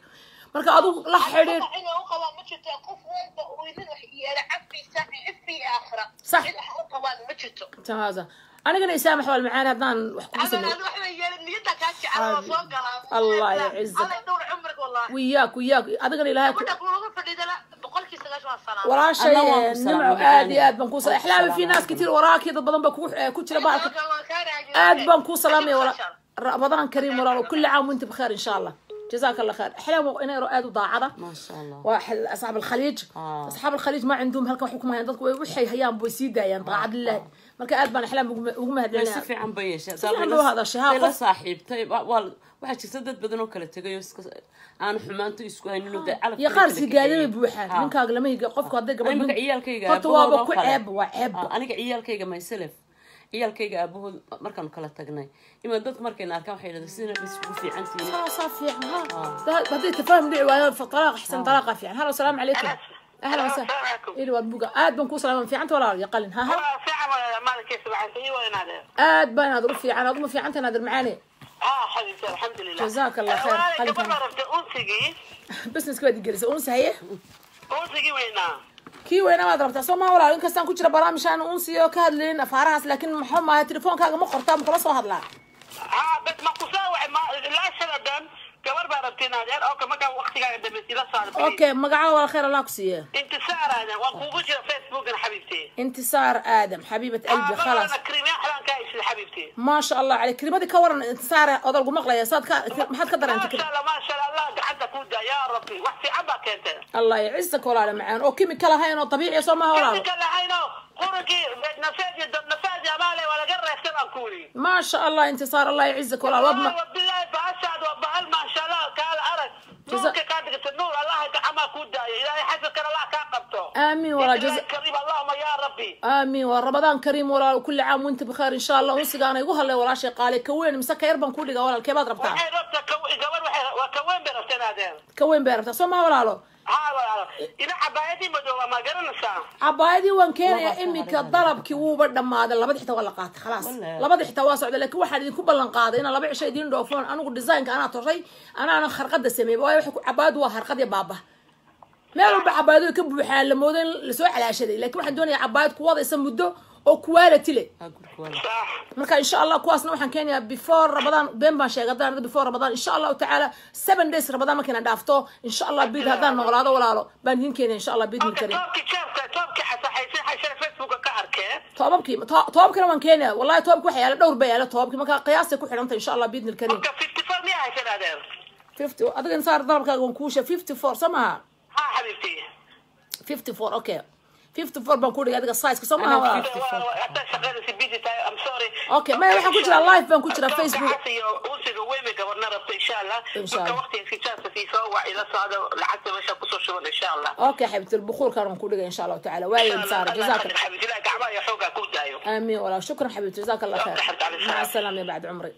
Marka adigu la xidhiir. Inay u qabaan ma jirto, qof walba uu idin wax yeela cafiisa ifi aakhira. Sax. Cid wax u qabaan ma jirto. Tamaasa anigana isaamax wal macaan haddaan wax kugu camal sameeyo. aan waxba yeelin, niyadda kaa jecel waa soo galaa. Allah يعزك. Alla dhowr cumrig wallahi. Wiyaak wiyaak, adigana Ilaahay Gabadha kuuga fadhiidala 90% waa salaam. Walaashay. Anna waan ku Nimco salaamay, aad iyo macaani. Aad baan kuu salaamay Waan ku axlaami fi salaamay. naas katiir waraakii, dad badan baa kugu ku jira baalka, aad baan kuu salaamaya wala, رمضان كريم walaalo, كل عام وانت بخير ان شاء الله، جزاك الله خير. احلام inay aad u daacada. Maasha Allah. واحد اصحاب الخليج. اصحاب الخليج ما عندهم halkan wax kuma hayaan, dadku way waxay hayaan bay sii daayaan daacad lillahi. Marka aad baan axlaam ugu Way si mahadcelinaya. fiican bay yeeshay. Si fiican bay u hadashay, ha, Way la saaxiibtay. Waxaa jirta dad badan oo kala tegay oo iska aan xumaanto isku haynin oo dee calafka Iyo qaar kala sigaadada kaxeeyey. buuxaan. Ninkaaga lama higa qofku hadday gabadh Imika ciyaalkayga horta aabahood waaba oo ku kale. ceeb, waa ceeb. Aniga ciyaalkayga myself, ciyaalkayga aabahood markaanu kala tagnay ima dadku markayna arkaan waxay yidhahdeen sidana bay isugu fiican tihiin. Saasaa fiican ha, hadday tafaahum dhici waayaan fa talaaq axsan, talaaqa fiican. Halo, asalaamu calaykum, ahlan wasahlan. Asalaamu calaykum. Ili waad buga, aad baan kuu salaama, fiicanta walaal ya qalin ha ha. Fiican, maalinkiisa waxaan sii weynaadeen. Aad baan naadir u fiican, aduma fiicanta naadir macaane? Ah. حبيبتي الحمد لله. جزاك الله خير. قبل ما ربت unsigii business baad gelisay unsi haye. Unsigii weynaa. Kii weynaa waad rabtaa soo maa walaal? Inkastaan ku jira barnaamijaan unsi oo ka hadlayn afaarahaas, laakiin maxaa maaha telefoonkaaga ma qortaa, ma kula soo hadlaa? Haa, bas ma kusoo ma laa shaladan gabar baa rabtay inaad eer okay markaa waqtigaaga dambeysay la saar. Okay, magacaa walaal? Khayr Allah ku siiye. Intisaar Aadam, waan kuugu jira Facebookan xabiibtii. Intisaar Aadam xabiibat qalbi, khalaas. Kariim axlaan ka ishid xabiibtii. Ma sha Allah عليك. Kariimadii ka waran Intisaar, odalgu maqlaya saad ka maxaad ka dareentay? Ma sha Allah, ma sha Allah, gacanta ku daa yaa rabbi, wax fiican baa keentay. Allah يعزك walaal macaan oo chemical ahayn oo dabiici soo maaha walaal? Chemical ahayn oo qurankii nafaadi nafaadi amaale waa laga reeftay baan ku yidhi. Ma sha Allah Intisaar, Allah يعزك walaal. Wadma wabillahi baashaad waa bahal ma sha Allah kaal arag nuurka kaa dhigta nuur Allah gacamaha ku daayo, ilaahay xasilkan Allah kaa qabto. آمين والله جزا كريم اللهم يا ربي. آمين ورمضان كريم ولا كل عام وانت بخير ان شاء الله. unsiga ana igu hadlay walaashay qaali, ka weyn mise ka yar baan ku dhigaa walaal? Keebaad rabtaa? Waxay rabtaa gabar, waxay waa ka weyn bay rabtaa inaadeen. Ka weyn bay rabtaa soo maa walaalo? Haa walaalo, ina cabaayadii madooba ma garanaysaa? Cabaayadii waan keenayaa iminka, dalabkii wuuba dhammaaday, labada xitaa waa la qaatay khalaas, labada xitaa waa socday. Laakiin waxaan idinku ballan qaaday inaan 2 cisho idiin dhoofoon. Anigu designka anaa toray, anaana harqada sameeyey, waayo waxa cabaayadu waa harqad iyo baaba meel walba cabaayadu ka buuxaan, la moodo in lasoo calaashaday. Laakiin waxaan doonayaa cabaayad ku wadaysa muddo oo quality leh. Marka insha Allah kuwaasna waxaan keenayaa before Ramadan. Been baan sheegay haddaan before Ramadan, insha Allahu tacaala 7 days Ramadan markayna dhaafto insha Allah bid haddaan noqolaado walaalo baan idin keenaya insha Allah bidni karim. Toobabkii toobabkina waan keenaya wallahi, toobabki waxa yaala dhowr baa yaala toobabkii, marka qiyaasay ku xidhantay insha Allah bidni karim. 50 adiga insaar dalabkaaga waan kuu sheegay 54 soo maaha? Haa xabiibti 54. Okay, 54 baan ku dhigay adiga size soo maaha? Okay, maya waxaan ku jiraa live baan ku jiraa Facebook. Unsiga weyn bay gabarna rabta insha Allah, marka waqtiga iska sii soo wac ila socda lacagta meesha kusoo shuban insha Allah. Okay xabiibti, البخور كان ku dhigay insha Allah tacaala. Waayo insaar, jazaak xabiibti, ilaahay gacmaha iyo xoogaa ku daayo. آمين والله، شكرا حبيبتي، جزاك الله خير، مع السلامة يا بعد عمري.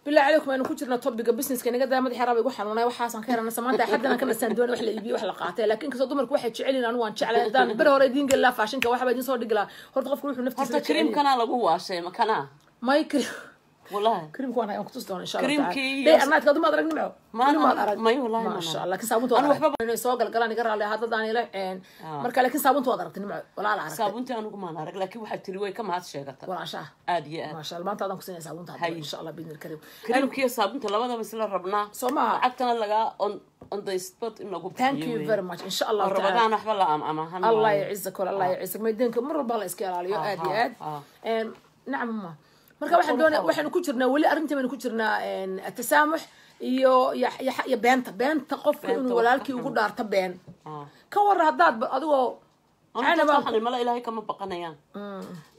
بالله عليكم aynu ku jirna topiga businesska inaga daa madaxa raba igu xanuunay waxaasan ka yarana maanta xaddana ka nasaan doonay wax la iibiyo wax la qaatay. Laakiin kastoo dumarku waxay jecel yihiin, anigu waan jeclay haddaan ber hore idiin geli lahaa faashinka waxba idiin soo dhigi lahaa. Horta qofku wuxuu naftiisa horta kariimkana lagu waashay makana may kariim wallahi kariimku waan hayaan kutus doona insha Allah. Kariimkii day arnaadka aduma arag nimco ma arag may wallahi ma sha Allah. Laakiin saabunta Anu waxba inay soo galgalaan iga raali haddaan ila een marka. Laakiin saabunta waad aragtay nimco walaal aragtay? Saabuntii anugu maan arag, laakiin waxaa tiri way ka mahad sheegata walaashaha aad iyo aad. Ma sha Allah, maanta adaan ku siinaya saabunta hadda insha Allah biidni alkariim. Kariimkiiyo saabunta labadaba isla rabnaa soo maaha? Lacagtana lagaa on the spot in lagu Thank you very much insha Allah tacaala. Taala Rabadaan waxba la amahan. الله يعزك ولا الله يعزك ميدينka mar walba la iska ilaaliyo aad iyo aad. Nacam ma marka waxaan doonaa waxaanu ku jirnaa weli arrintii baynu ku jirnaa tasaamux iyo iyo beenta qofka inuu walaalkii ugu dhaarto been. Ka waran haddaad adigoo Canaba mala ilaahay kama baqanayaan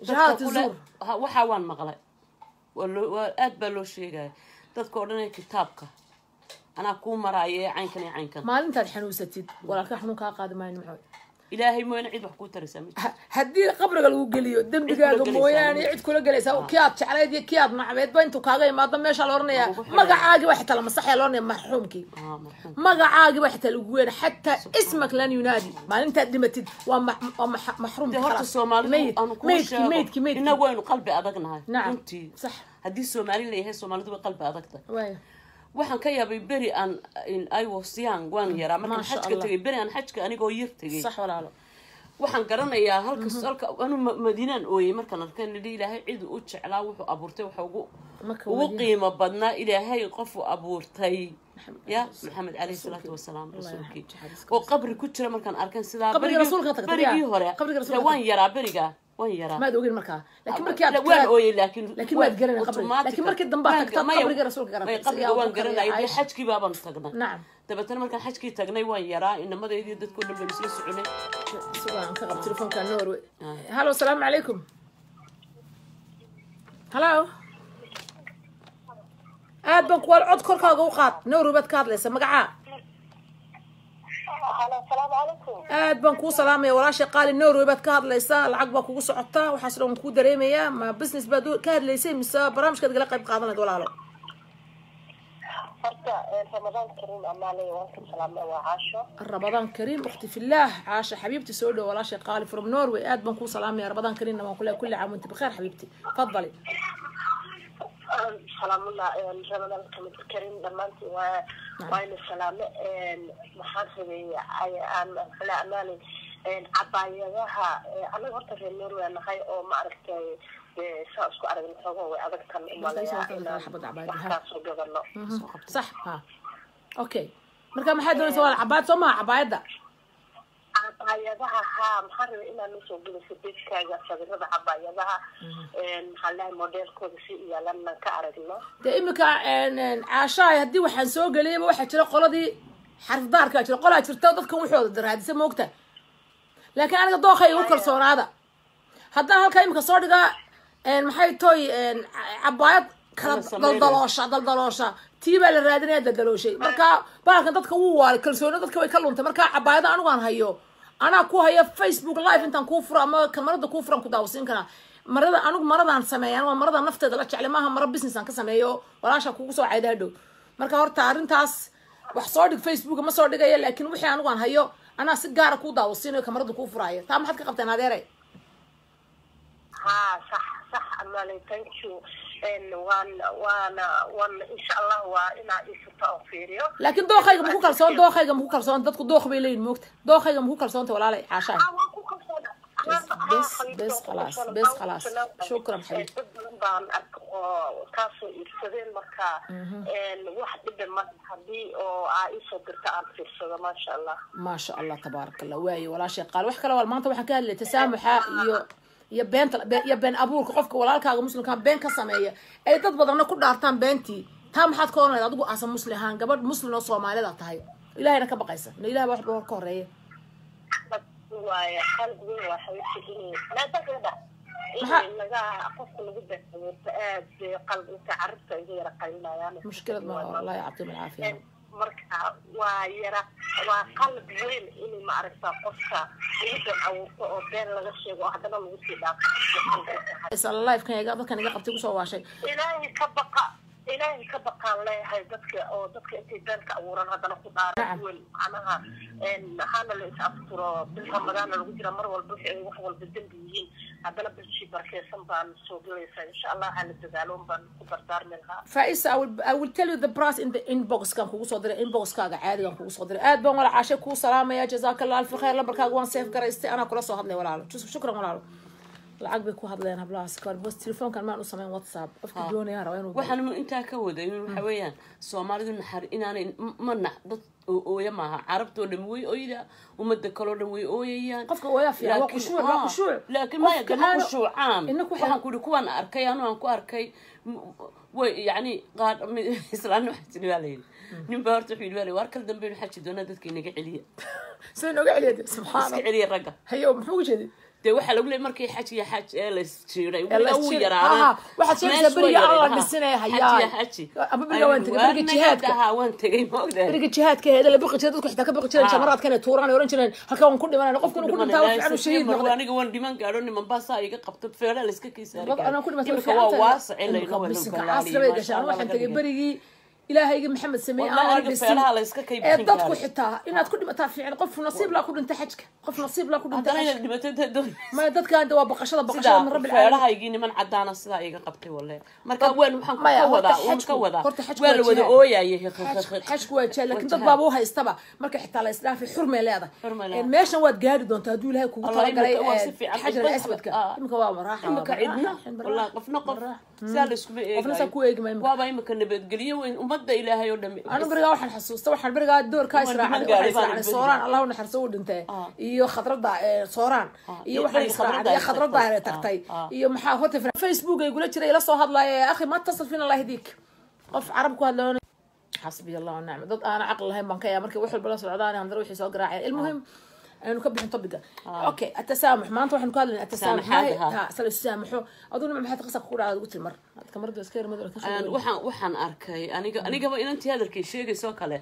shahaadatu zuur? Waxaa waan maqlay, waa aad baa loo sheegaya dadka oo dhan ee kitaabka anaa kuu maraaye caynkan iyo caynkan. Maalintaad xanuunsatid walaalka xanuun kaa qaadi maayo nimco. Ilaahay mooyaane cid wax kuu taraysaa ma jirto. Haddii qabriga lagu geliyo dembigaaga gelaysaa mooyaane cid kula gelaysaa, kii aad jeclayd iyo kii aad nacbeedba intuu kaaga imaado meesha la oranayaa Lagugu xidhay. Magacaagii baa xitaa la masaxaya la oranaya marxuumkii. Marxuum. Magacaagii baa xitaa lagu weena, xataa ismak lan yunaadi maalintaad dhimatid waa maxruumki Dee horta khalaas. Soomaalidu Meyd aanu kuu meydki sheego meydki meydki innagu waynu qalbi adagnahay. Nacam runtii sax haddii Soomaali la yahay Soomaalidu way qalbi adagtahay. Waay Waxaan ka yaabay beri aan in I was young, waan yaraa markaan Maasha xajka Allah. tegay, beri aan xajka anigoo yar tegay. Sax walaalo. Waxaan garanayaa halka halka anu Madiinaan ooyey markaan arkay nidhi ilaahay cid u jeclaa wuxuu abuurtay waxa ugu Maka ugu Madiina. qiimo badnaa ilaahay qofu abuurtay ya Maxamed calayhi salaatu wasalaam Allah rasuulkii yarxamhu, oo qabri ku jira markaan arkan sidaa Qabriga rasuulka tagtay, berigii yaa? hore. Qabriga rasuulka Dee waan yaraa beriga, waan yaraa. Maad ogeyn markaa, laakiin markii aad waan ooyey laakiin laakiin waad garanay qabriga. Laakiin markii dambe aad tagtay qabriga rasuulka garatay. May qabriga waan garanay, dee xajkii baabaan tagnay. Nacam. Dabeetana markaan xajkii tagnay waan yaraa, inamadeydii dadkoo dhan baynu isla soconay. Sugaan ka qab telefoonka Norway. Halo, asalaamu calaykum. Halo, aad baan kuwaal cod korkaaga u qaad. Norway baad ka hadlaysa, magacaa? Halo, asalaamu calaykum. Aad baan kuu salaamaya walaashay qaali. Norway baad ka hadlaysaa, lacag baa kugu socotaa, waxaas dhan waan kuu dareemayaa. Ma business baad ka hadlaysay mise barnaamijkaad gala qayb qaadanayd walaalo? Horta Ramadaan kariim amaaley, waan ka salaamay, waa Caasho. رمضان كريم اختي في الله عاشة حبيبتي، سودو ولا شيء قالي from Norway. aad baan kuu salaamaya, رمضان كريم waan kula كل عام وانت بخير حبيبتي، تفضلي. سلام الله رمضان كريم دمانتي وين السلام محاسبي أنا أماني cabaayadaha anaga horta reer Norway nahay oo ma aragtay saa isku aragna xogo way adag tan umaleeyaa inaan wax soo gadano sax ha okay marka maxay doonaysaa waa cabaayad soo ma cabaayada cabaayadaha ha maxaa rabay inaan usoo geliso page-kaaga sawirada cabaayadaha maxaa lahay modelkooda si iyaalan ka aragno dee imika caashaay haddii waxaan soo geliyaba waxaa jira qoladii xarifdaarkaa jira qolaa jirta dadkan waxooda daraadisa moogta laakiin aniga dooqay igu kalsoonaada haddaan halkaa imika soo dhigaa maxay toy cabaayad kala daldaloosha tii baa la raadinaya daldalooshay marka baalkan dadka wuu waalay kalsooni dadka way ka luntay marka cabaayada anigu aan hayo anaa ku haya Facebook live intaan kuu furo ama kamarada kuu furan ku daawasiin karaa marada anigu maradaan sameeyaan waa marada nafteeda la jeclay maaha mara business aan ka sameeyo walaasha kugu soo cayda hadhow marka horta arrintaas wax soo dhig Facebook ma soo dhigaya laakiin wixii anigu aan hayo anaa si gaara kuu daawasiinayo kamarada kuu furaayo taa maxaad ka qabteen adeeray ha sax sax amaalay thank you waan insha allah waa inaa isurta oo fiiriyo laakiin dooqayga maku kalsoon dooqayga maku kalsoon dadku dooq bay leeyihin moogta dooqayga maku kalsoonta walaalay caashaay بس بس خلاص بس خلاص شكرا حبيبتي dad badan baan arko oo kaasoo iibsadeen marka wax dhibe ma haddii oo aa iisoo dirta aan fiirsado maasha allah maasha allah tabaaraka allah waaye walaashay qaal wax kale maanta waxaan ka hadlay tasaamuxa iyo beenta iyo been abuurka qofka walaalkaaga muslimka been ka sameeya ay dad badanna ku dhaartaan beentii taa maxaad ka oranayda adigu asa muslim ahaan gabadh muslim oo soomaalida tahay ilaahayna ka baqaysa ina ilaah baa waxba ka horeeya waaye qalb weyn waa xawiishi inay in laga qofka lagu been abuurto aad qalb inta carruurta iga yara qaylinayaan mushkilad ma allah yacطيهم العافية marka waa yara waa qalb weyn in ma aragtaa qofka lagu been abuurto oo been laga sheego oo haddana lagu sii dhaafo live kan iga dadkan iga qabtay kusoo waashay ilaahay ka baqa ilaahay ka baqaan leeyahay dadka oo dadka intay been ka abuuran haddana ku dhaaran weyn macnaha hana la is asturo bil ramadaana lagu jira mar walba wixii ay wax walba dembi yihiin haddana bilshii barkeysan baan soo gelaysaa insha allah hala dadaaloon baan ku dardaarmi lahaa Faisa, I will tell you the price in the inbox kan kugu soo diray inbox-kaaga caadigan kugu soo diray aad baan wala caashay kuu salaamaya jazakallah alfi khayr lambarkaaga waan save garaystay anaa kula soo hadlay walaalo shukran walaalo lacag bay ku hadleen hablahaas kahor bas telefoonkan maan u samayn WhatsApp qofka doonaya raba inuu waxaan intaa ka waday waxa weeyaan soomaalidu naxar inaanay ma nax dad ooya maaha carabtoo dhan way ooyda ummadda kaloo dhan way ooyayaan qofka ooyaa fiican waa khushuuc waa khushuuc laakiin maya dee ma khushuucaan waxaan ku yidhi kuwaan arkay anu aan ku arkay way yacni qaar islaanna waxaa tiri baa layidhi nin baa horta wuxuu yidhi baa layidhi waar kal dambe xaji doonaa dadka inaga celiya sida inooga celiya subxaana iska celiya ragga hayo muxuu uga jeeday dee waxaa lagu leeyay markii xaj iyo xaj ee la isjiiray weligaa wuu yaraaday waxaad sheegaysaa beriga aan la dhisinaya hayaa xaji ama beriga waan tegay beriga jihaadka waan tegay maogdahay beriga jihaadka heeda la biqi jiray dadku xitaa ka biqi jireen jamaraadka inay tuuraan ay oran jireen halkaa waan ku dhimanayna qofku inuu ku dhintaa wax fiican uu shahiid noqday aniga waan dhiman gaadho niman baasaa iga qabto feeraha la iska kiisaari anaa ku dhimatay imika waa waasac in laynoo bisinka casri bay gashaan waxaan tegay berigii ilaahayga maxamed sameeyey aan la dhisin feeraha la iska kay ee dadku xitaa inaad ku dhimataa fiican qof nasiib laa ku dhinta xajka qof nasiib laa ku dhinta haddana inaad dhimato intaad doonayso ma dadka hadda waa baqashada baqashada min rabbil caalamiin feerahaygii niman cadaana sidaa iga qabtay walle marka waan waxaan ka wadaa waan ka wadaa horta xajku waa la wada ooyayay xajku waa jihaad laakiin dad baaba u haystaba marka xitaa la isdhaafay xurmay leedahay meeshan waad gaari doontaa hadduu ilaahay kugu talagalay xajar aswadka imika waa maraaxa imika cidna wallahi qofna qof sidaa la iskuma eegayo qofna saa ku eegi maayo waaba imika nabadgelyo weyn ummadda ilaahay oo dhami anu berigaa waxaan xasuusta waxaan berigaa doorkaa israacay sooraan allahu naxariiso uu dhintay iyo khadrada sooraan iyo waxaan israacay khadrada ay tagtay iyo maxaa horta Facebook ay gula jiray ila soo hadlaaya akhi ma tasal fina allah yahdiik qof carab ku hadlayo xasbi allah nicma dad aan caqli lahayn baan ka yaa markay wax walba la socdaan handar wixii soo garaaceen ilmuhim aynu ka bixin topiga okay atasaamux maanta waxaan ku hadlaynaa atasaamux ha sala saamaxo aduna maxaad qasab ku dhacday ugu tiri mar adka mar iska yar madal ka waxaan arkay anigaba inantii hadalkay sheegayso kale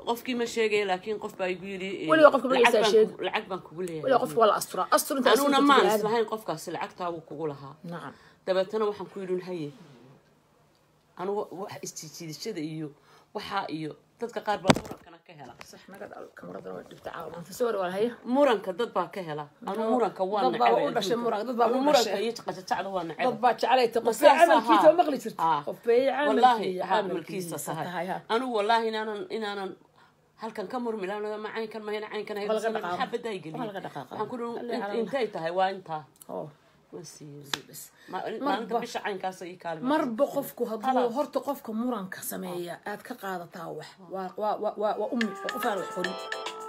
qofkii ma sheegaya laakiin qof baa igu yidhi weliba qofka magaciisa sheeg lacag baan kugu leeyahay weliba qofka waa la asturaa astur inta anuna maan islahayn qofkaasi lacagtaa wuu kugu lahaa nacam dabeetana waxaan ku yidhi haye anugu wax isjiijiidashada iyo waxaa iyo dadka qaar baa muranka ka hela. Sax, naga dhal kamarada waa dhibta caawa maanta soo war haya. Muranka dad baa ka hela. Anu muranka waa Dad baa necebay u dhashay adduunka. muranka, dad baa Anu u muranka dhashay. iyo qajajacda waa necebay. Dad baa jeclay ta qof Saas camalkiisa ahaa. oo maqli jirta. Ah. Qof bay wallaahi camalkiisa camalkiisa tahay tahay ha. Anigu wallaahi inaanan halkan ka murmi lahayn, ma caynkan mahayna caynkan Waa laga dhaqaaqa. maxaa badaa geliyey. Waa laga dhaqaaqa. Waxaan ku Alle dhi calaa. Intay tahay waa intaa. Oo. Waan siiyey. Bas. Maalinta bisha caynkaas ii kaalma. Marba qofku hadduu Khalaas. horta qofka muranka sameeya aad ka qaadataa wax waa ummi, waa qof aan wax qorin.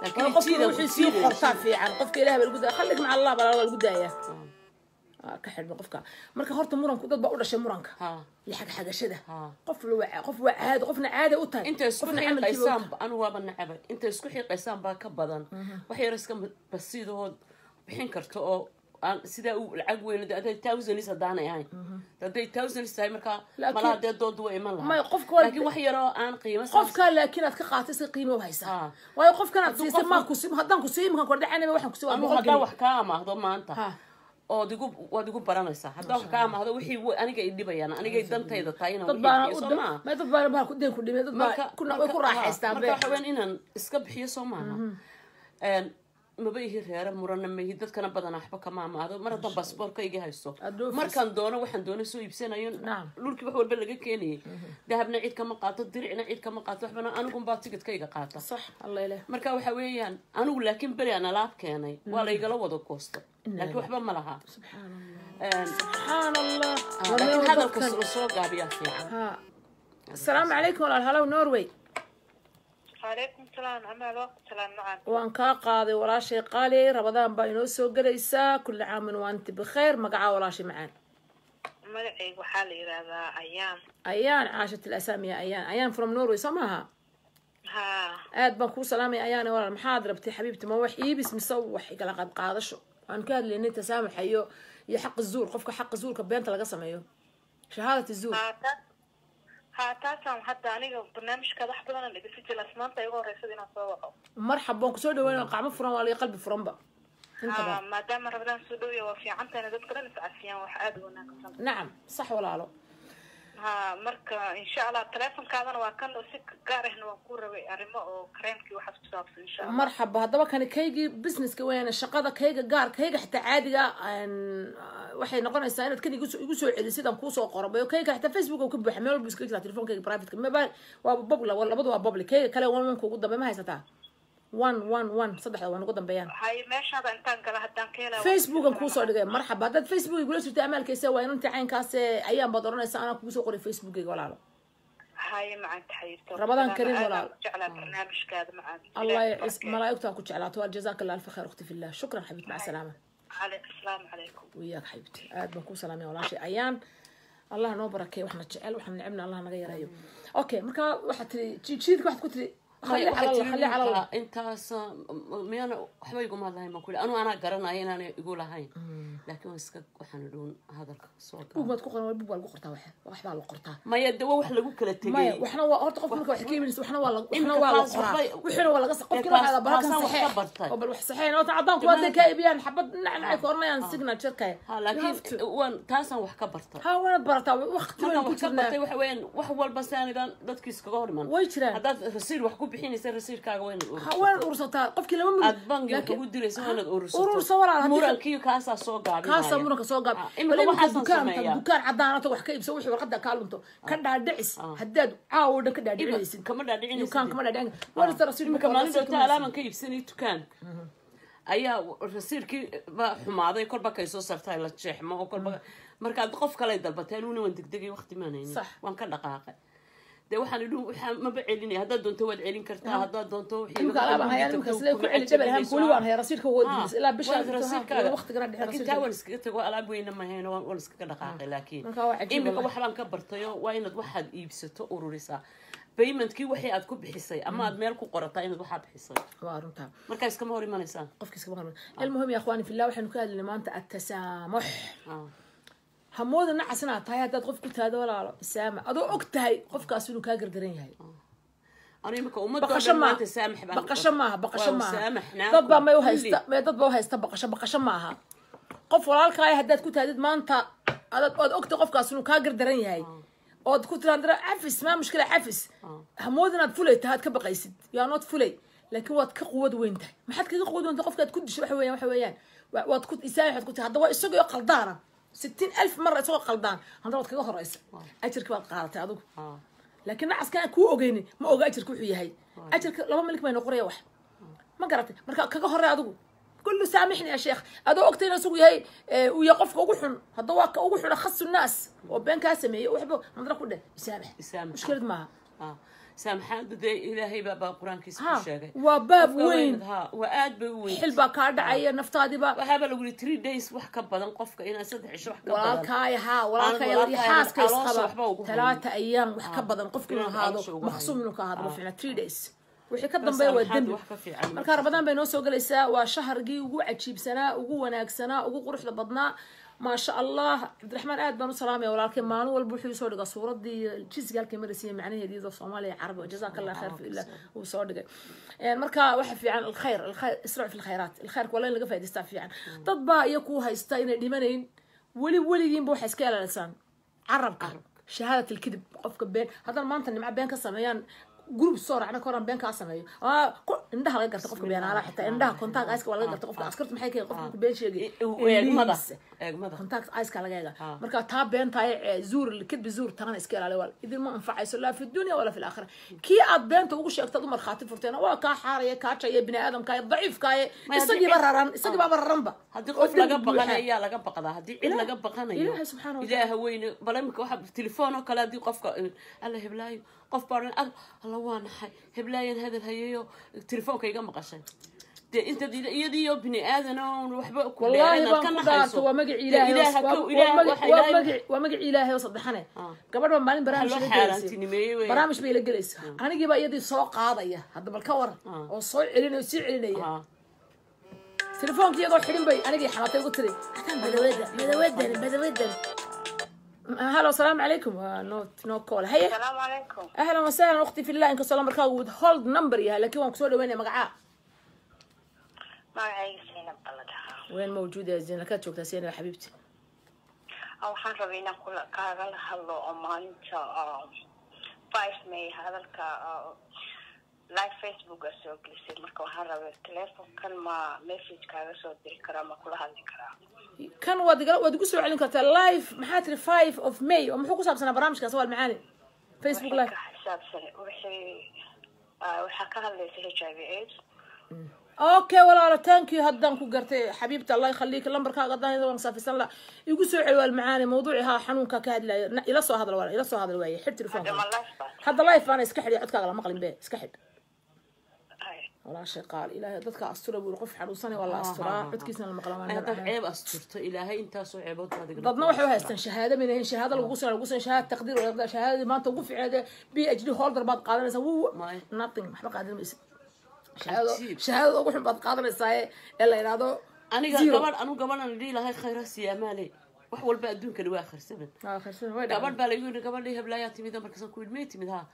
Laakiin waa qofka jiida- wixii sii jiida- qortaa fiican. Qofka ilaah baa lagu daaya, khallig maca allah baa lagu daayaa. Ka xidhma qofka. Marka horta muranku dad baa u dhashay muranka iyo xagxagashada. Qof la waa qof waa caadi, qofna caadi u tahay, Inta isku qofna camalkiiba u xiiqaysaan anu waaba necabay. Inta isku xiiqaysaan baa ka badan wax yar iska basiidahood bixin karto oo aan sidaa u lacag weyn hadday thousands haddaanay ahayn, hadday thousands tahay markaa malaha dee doodu waa iman lahaa. May, qofka laakiin wax yaroo aan qiimo qofka laakiin aad ka qaatay si qiimo u haysaa, waayo qofkan aad siisay maa ku si haddaan ku siiyo iminkan kordhacanaba waxaan ku sii waa anu 100 haddaan geni. wax kaa amaahdo maanta ood igu waad igu baranaysaa. Haddaan wax kaa amaahdo wixii aniga i dhibayaan, anigay dantayda tahay inaan Dad wixii baana bixiyo, u soo maaha? May, dad baana baa ku deen ku dhimay, dad baa way ku raaxaystaan. Marka waxa weyn inaan iska bixiyo, soo maaha? Maba ihi reere murana ma ihi, dadkana badanaa waxba kama amaado. Mar haddaan baasaboorkayga haysto, Aad dhoofayso. markaan doono waxaan doono soo iibsanayo. Dhulkii wax walba laga keenayay, dahabna cid kama qaato, diricna cid kama qaato, waxbana anigunbaa tigidkayga qaata. Sax, alla ileh. Marka waxa weeyaan anigu laakiin beri aan alaab keenay waa laygala wada goosto, laakiin waxba ma laha. Subxaan allah, subxaan allah. Laakiin hadalka la soo gaabiyaa fiican. Ha, asalaamu calaykum walaal, halow Norway. Calaykum salaam, amaal, waa ku salaam macaan. Waan kaa qaaday walaashay qaali. Rabadaan baa inoo soo gelaysaa, kulli caamin wa anti bikheer. Magacaa walaashay macaan? Magacayga waxaa la yidhaahdaa Ayaan. Ayaan, caashat alasaamiya Ayaan, Ayaan from Norway, soo maaha? Haa. Aad baan kuu salaamaya Ayaane. Walaal, maxaad rabtay xabiibti? Ma wax iibis mise wax igala qayb qaadasho? Waan ka hadlaynay tasaamuxa iyo xaqa zuur, qofka xaqa zuurka beenta laga sameeyo, shahaadat zuur. Haa, haa, taasaan hadda aniga barnaamijkaada wax badan aan dhegeysan jiray, maanta igu horeysada inaan soo waco. Marxab, waan kusoo dhaweynaya, qacmo furan waa laga qalbi furanba intaba. Haa, maadaama Rabadaan soo dhowya waa fiican tahay dadka dhan iscafiyaan, wax aada u wanaagsan. Nacam, sax walaalo. Haa, marka insha allah teleefonkaadana waa kan oo si gaar ahna waan ku rabay arrimo oo kareemkii waxaas ku saabsan, insha allah. Marxaba. Haddaba kani kaygii businesska weyaan, shaqada kayga gaar, kayga xitaa caadiga waxay noqonaysaa inaad kan igu soo celisid aan kuusoo qoro. Bayo kayga xitaa Facebook oo ka buuxa, meel walba iskaga jiraa. Telefonkayga privateka maba waa public, labadu waa public. Kayga kale 11 ka ugu dambe ma haysataa? 111, saddexda waan ugu dambeeyaan. Hay, meeshaada intaan gala haddaan ka helaa. Facebookan kuusoo dhigay. Marxaba, haddaad Facebook igula jirta amaalkaysa waa inanti caynkaas ayaan baad oranaysaa, anaa kugu soo qoray Facebookayga walaalo. Haye macaan, taxayiirto. Ramadaan kariim, walaal. Jeclaa barnaamijkaada macaan. Allah يعز ملايكتها ku jeclaato. Jazaak allah alf khayr ukhti fillah, shukran xabiibti, maca salaama. Asalaamu calaykum. وياك حبيبتي, aad baan kuu salaamaya walaashay Ayaan. Allah noo barakeey waxna jecel, waxna necebna Allah naga yareeyo. Okay, marka waxaad tiri jiidka waxaad ku tiri khali cala Allah, khali cala Allah. Intaas miyaana waxba iguma lahayn baan ku yidhi. Anu anaa garanaya inaanay igu lahayn, laakiin waan iska waxaan idhuun hadalka soo Buug baad ku qoran, buug baa lagu qortaa, wax waxbaa la qortaa. Maya, de waa wax lagu kala Maya, tegay. waxna waa horta qofka marka wax ka iibinaysa, waxna waa la waxna Imika waa la taas qoraa, wixiina waa laga qofkina waxaa la barakan taasaan wax ka saxeex bartay. Oo bal wax saxeex oo cadaan kuwa hadday kaa iibiyaan xabad nacnacay ka oranayaan signature-ka. Ha, laakiin waan taasaan wax ka bartay. Ha, waanaad barataa, waqti markaan waynu ku wax ka jirnaa. bartay waxa weeyaan wax walba saanidan dadki iskaga hor iman. Way jiraan. Haddaad rasiir wax ku bixinaysa, rasiirkaaga waa inaad Ha, urursato. waanaad urursataa qofkii lama muddo. Aad bangi wax ugu diraysa waa inaad urursato. Urursa walaal, Murankii kaasaa soo gaabinaya. Kaasaa muranka soo gaab. Ah, Bal imika iminka waxaasaan dukaan sameeyaa. Dukaan cadaan wax ka iibso, wixii warqada kaa lunto ka dhaadhicis, haddaad caawa dhan ka dhaadhicinaysid Kama dhaadhicinaysid. Dukaan kama dhaadhicin, warista rasiid. Imika maalin doonta alaaban ka iibsanay dukaan ayaa rasiirkii baa xumaaday, kolba kay soo sartay la jeexmo oo kolba markaad qof kale dalbatay, anuguna waan degdegay, waqti maan haynin. Sax. Waan ka dhaqaaqay dee, waxaan idhi waxaa maba celinaya, haddaad doonto waad celin kartaa, haddaad doonto wixii Imika alaabaan hayaa, imika sidee ku celi jabal ahaan weli waan hayaa rasiidka, waa dilis ilaa bisha rasiirkaaga waqtigana dhexe laakiin taa rasiidka. Waan iskaga tago, alaab weyna mahayno, waan iskaga dhaqaaqay laakiin Marka waa cajiib imika wallahi. wax baan ka bartayo, waa inaad waxaad iibsato ururisaa, paymentkii wixii aad ku bixisay ama aad meel ku qorataa inaad waxaa bixisay. Waa runtaa. Markaa iskama hor imanaysaan. Qofkiis kama hormar. المهم يا اخواني في الله, waxaynu ka hadlaynay maanta التسامح. Hamooda nacas inaad tahay haddaad qof ku taado walaalo isaama, adoo og tahay qofkaas inuu kaa gardaran yahay. Anu imika ummadoo Baqasho dhan maaha. maanta saamax baan Baqasho maaha, baqasho Waa maaha. saamaxnaa Dad baa may u kulli. haysta, may dad baa u haysta baqasho. Baqasho maaha. Qof walaalkaaya haddaad ku taadid maanta adaad ood ogtahay qofkaas inuu kaa gardaran yahay. Ood ku tiraandara cafis, maa mushkila, cafis. Hamood inaad fulay tahay, aad ka baqaysid. You are not fulay, laakiin waad ka quwad weyn tahay. Maxaad kaga quwad weyn tahay qofka aad ku disho? Waxa weeyaan waad ku isaay, waxaad ku tahay hadda waa isagoo qaldaana, 60,000 mar isagoo qaldaan, haddana waad kaga horeysa, ajarki baad qaadatay adigu. Laakiin nacaskan aan kuu ogeynin ma oga ajarka wuxuu yahay. Ajarka laba milik bay noqonaya wax, ma garatay? Marka kaga horey adigu kullu saamixni ya sheekh, adoo ogtay in isagu yahay uu yahay qofka ugu xun. Hadda waa ka ugu xun, akhasu naas oo been kaa sameeyey, waxba haddana ku dheh isaamix. Isaamix. Mushkilad maaha. Saamaxaadu dee Ilaahay baa Qur-aankiisa ku sheegay. Waa baab Qofka weyn. Ha, waa aad bay u weyn. Xil baa kaa dhacaya, naftaadiba. Waxaaba lagu yiri 3 days wax ka badan qofka inaa 3 cisho wax ka badan. Walaalkaaya, haa, walaalkaaya Aan iyo walaalkaaya xaaska caloosha isqaba waxba ugu haynin. 3 ayaam wax ka badan qofka inuu Inaan ahaado caloosha ugu maqsuum haynin. inuu ka ahaado ma fiicna. 3 days wixii ka dambeeya waa Saamaxaadu dembi. wax ka fiican ma Marka Ramadaan bay noo soo gelaysaa. Waa shahrigii ugu cajiibsanaa, ugu wanaagsanaa, ugu quruxda badnaa, maasha Allah. Cabdiraxmaan aad baan u salaamaya, walaalkay. Maalin walba wuxuu soo dhigaa suuradii jisiga halkay maraysiiya macnaheedi, iyadoo Soomaaliya, Carabi. Jazaaka Allah khayr fi illah uu soo dhigay. Marka waxa fiican alkhayr, alkhayr, israac fi alkhayraat. Alkhayrka waa in laga faa'idaystaa fiican. Dad baa iyo kuu haysta inay dhimanayn weli. Weligiinba waxay iska ilaalisaan carabka, shahaadat alkidib, qofka been. Haddana maanta nimco been ka sameeyaan, group soo raacna ka horan been kaa sameeyo. Indhaha laga garta qofka beenaalaha, xitaa indhaha contact eyes waa laga garta qofka. Askartu maxay ka qofka ku been sheegay? Eegmada. Indhihiisa. Eegmada. Contact eyes-ka laga eega. Marka taa beentahay zuur, kidbi zuur, taana iska ilaali wal idin ma anfacayso, laa fi dunya walaa fi laakhira. Kii aad beenta ugu sheegtad u markhaati furteena waa kaa xaaraya, kaa jaya, bini aadamkaaye daciifkaaye. Maya, haddii Isagiiba raran, isagiibaaba raranba haddii oo qof laga dembi buuxa. Baqanayo yaa laga baqdaa? Haddii cid laga baqanayo, Ilaahay subxaana wa tacaala. Ilaaha weyne. Bal imika waxa telefoon oo kale haddii qofka alla heblaayo, qof baa odhan, alla waa naxay, heblaayan hadal hayayo telefoonka iga maqashay. Dee intaad iyadiiyo bini aadan oon waxba ku Wallaahi dheerin aad baan ka ku naxayso. dhaarto, waa magaci Dee Ilaahay. Ilaaha Ilaaha waxa Waa magaci Ilaahay oo saddexane. Gabadh baa maalin barnaamij loo la gelaysay. xaaraantinimeeyey weeye. Barnaamij bay la gelaysa, anigii baa iyadii soo qaadaya. Hadda bal ka waran oo soo celinaya oo sii celinaya. Telefoonki iyadoo xidhin bay anigii xalatay ugu tiri akaan badawedan, badawedan, badawedan. Halo, asalaamu calaykum. Waa no, no call. Haye. السلام عليكم. Ahlan wasahlan, ukhti fillah. Inkastoo lambarkaagu with hold number yahay, laakiin waan kusoo dhaweynaya. Magacaa? Magacayga Zaynab baa la dhahaa. Ween mawjuud ya Zaynab? Kaad joogtaa Zaynab xabiibti? Waxaan rabay inaan kula kaagala hadlo oo maalinta 5 May hadalka live Facebook a soo gelisay. Marka waxaan rabay telefonkan ma message kaaga soo diri karaa, ma kula hadli karaa? Kan waad igu soo celin kartaa. Live maxaa tiri? 5 of May oo muxuu ku saabsanaa barnaamijkaas? Waa macaani Facebook Wixii live. Ka xisaabsan wixii waxaa ka hadlaysa HIV AIDS. Okay walaalo, thank you. Haddaan ku gartay xabiibta, Allah yakhaliik. Lambarkaaga haddaan waan saafisan la igu soo celi. Waal macaani mawduuci haa xanuunka ka hadlayo. Ila soo hadal walaal, ila soo hadal waaye. Xidh telefoonka. Hadda ma live baa? Hadda live baana, iska xidhi, codkaaga la maqlin be, iska xidh. Ay. Walaashay qaal, Ilaahay dadka astura buuri. Qof xanuunsanay waa la asturaa, codkiisna la maqla. Waa Haddaad ceeb asturto, Ilaahay intaasoo ceebood baad igala. Dadna waxay u haystaan shahaado minahayn, shahaado lagu soo lagu soo shahaado taqdiir wala shahaadadii maanta ugu fiicneed PhD holder baad qaadanaysaa. Wuu Maya. nothing, waxba qaadan maysid. Shahaado Cajiib. shahaadada ugu xun baad qaadanaysaa ee la yidhaahdo Aniga zero. Gabadh anu gabadhan dhihi lahay khayra siyaamaale, wax walba adduunkani waa akhirsaban. Ah, kharsan way dhacday. Gabadh baa lagu yidhi, gabadhii heblaayaa timid. Markaasaan ku yidhi, may timid? Haa,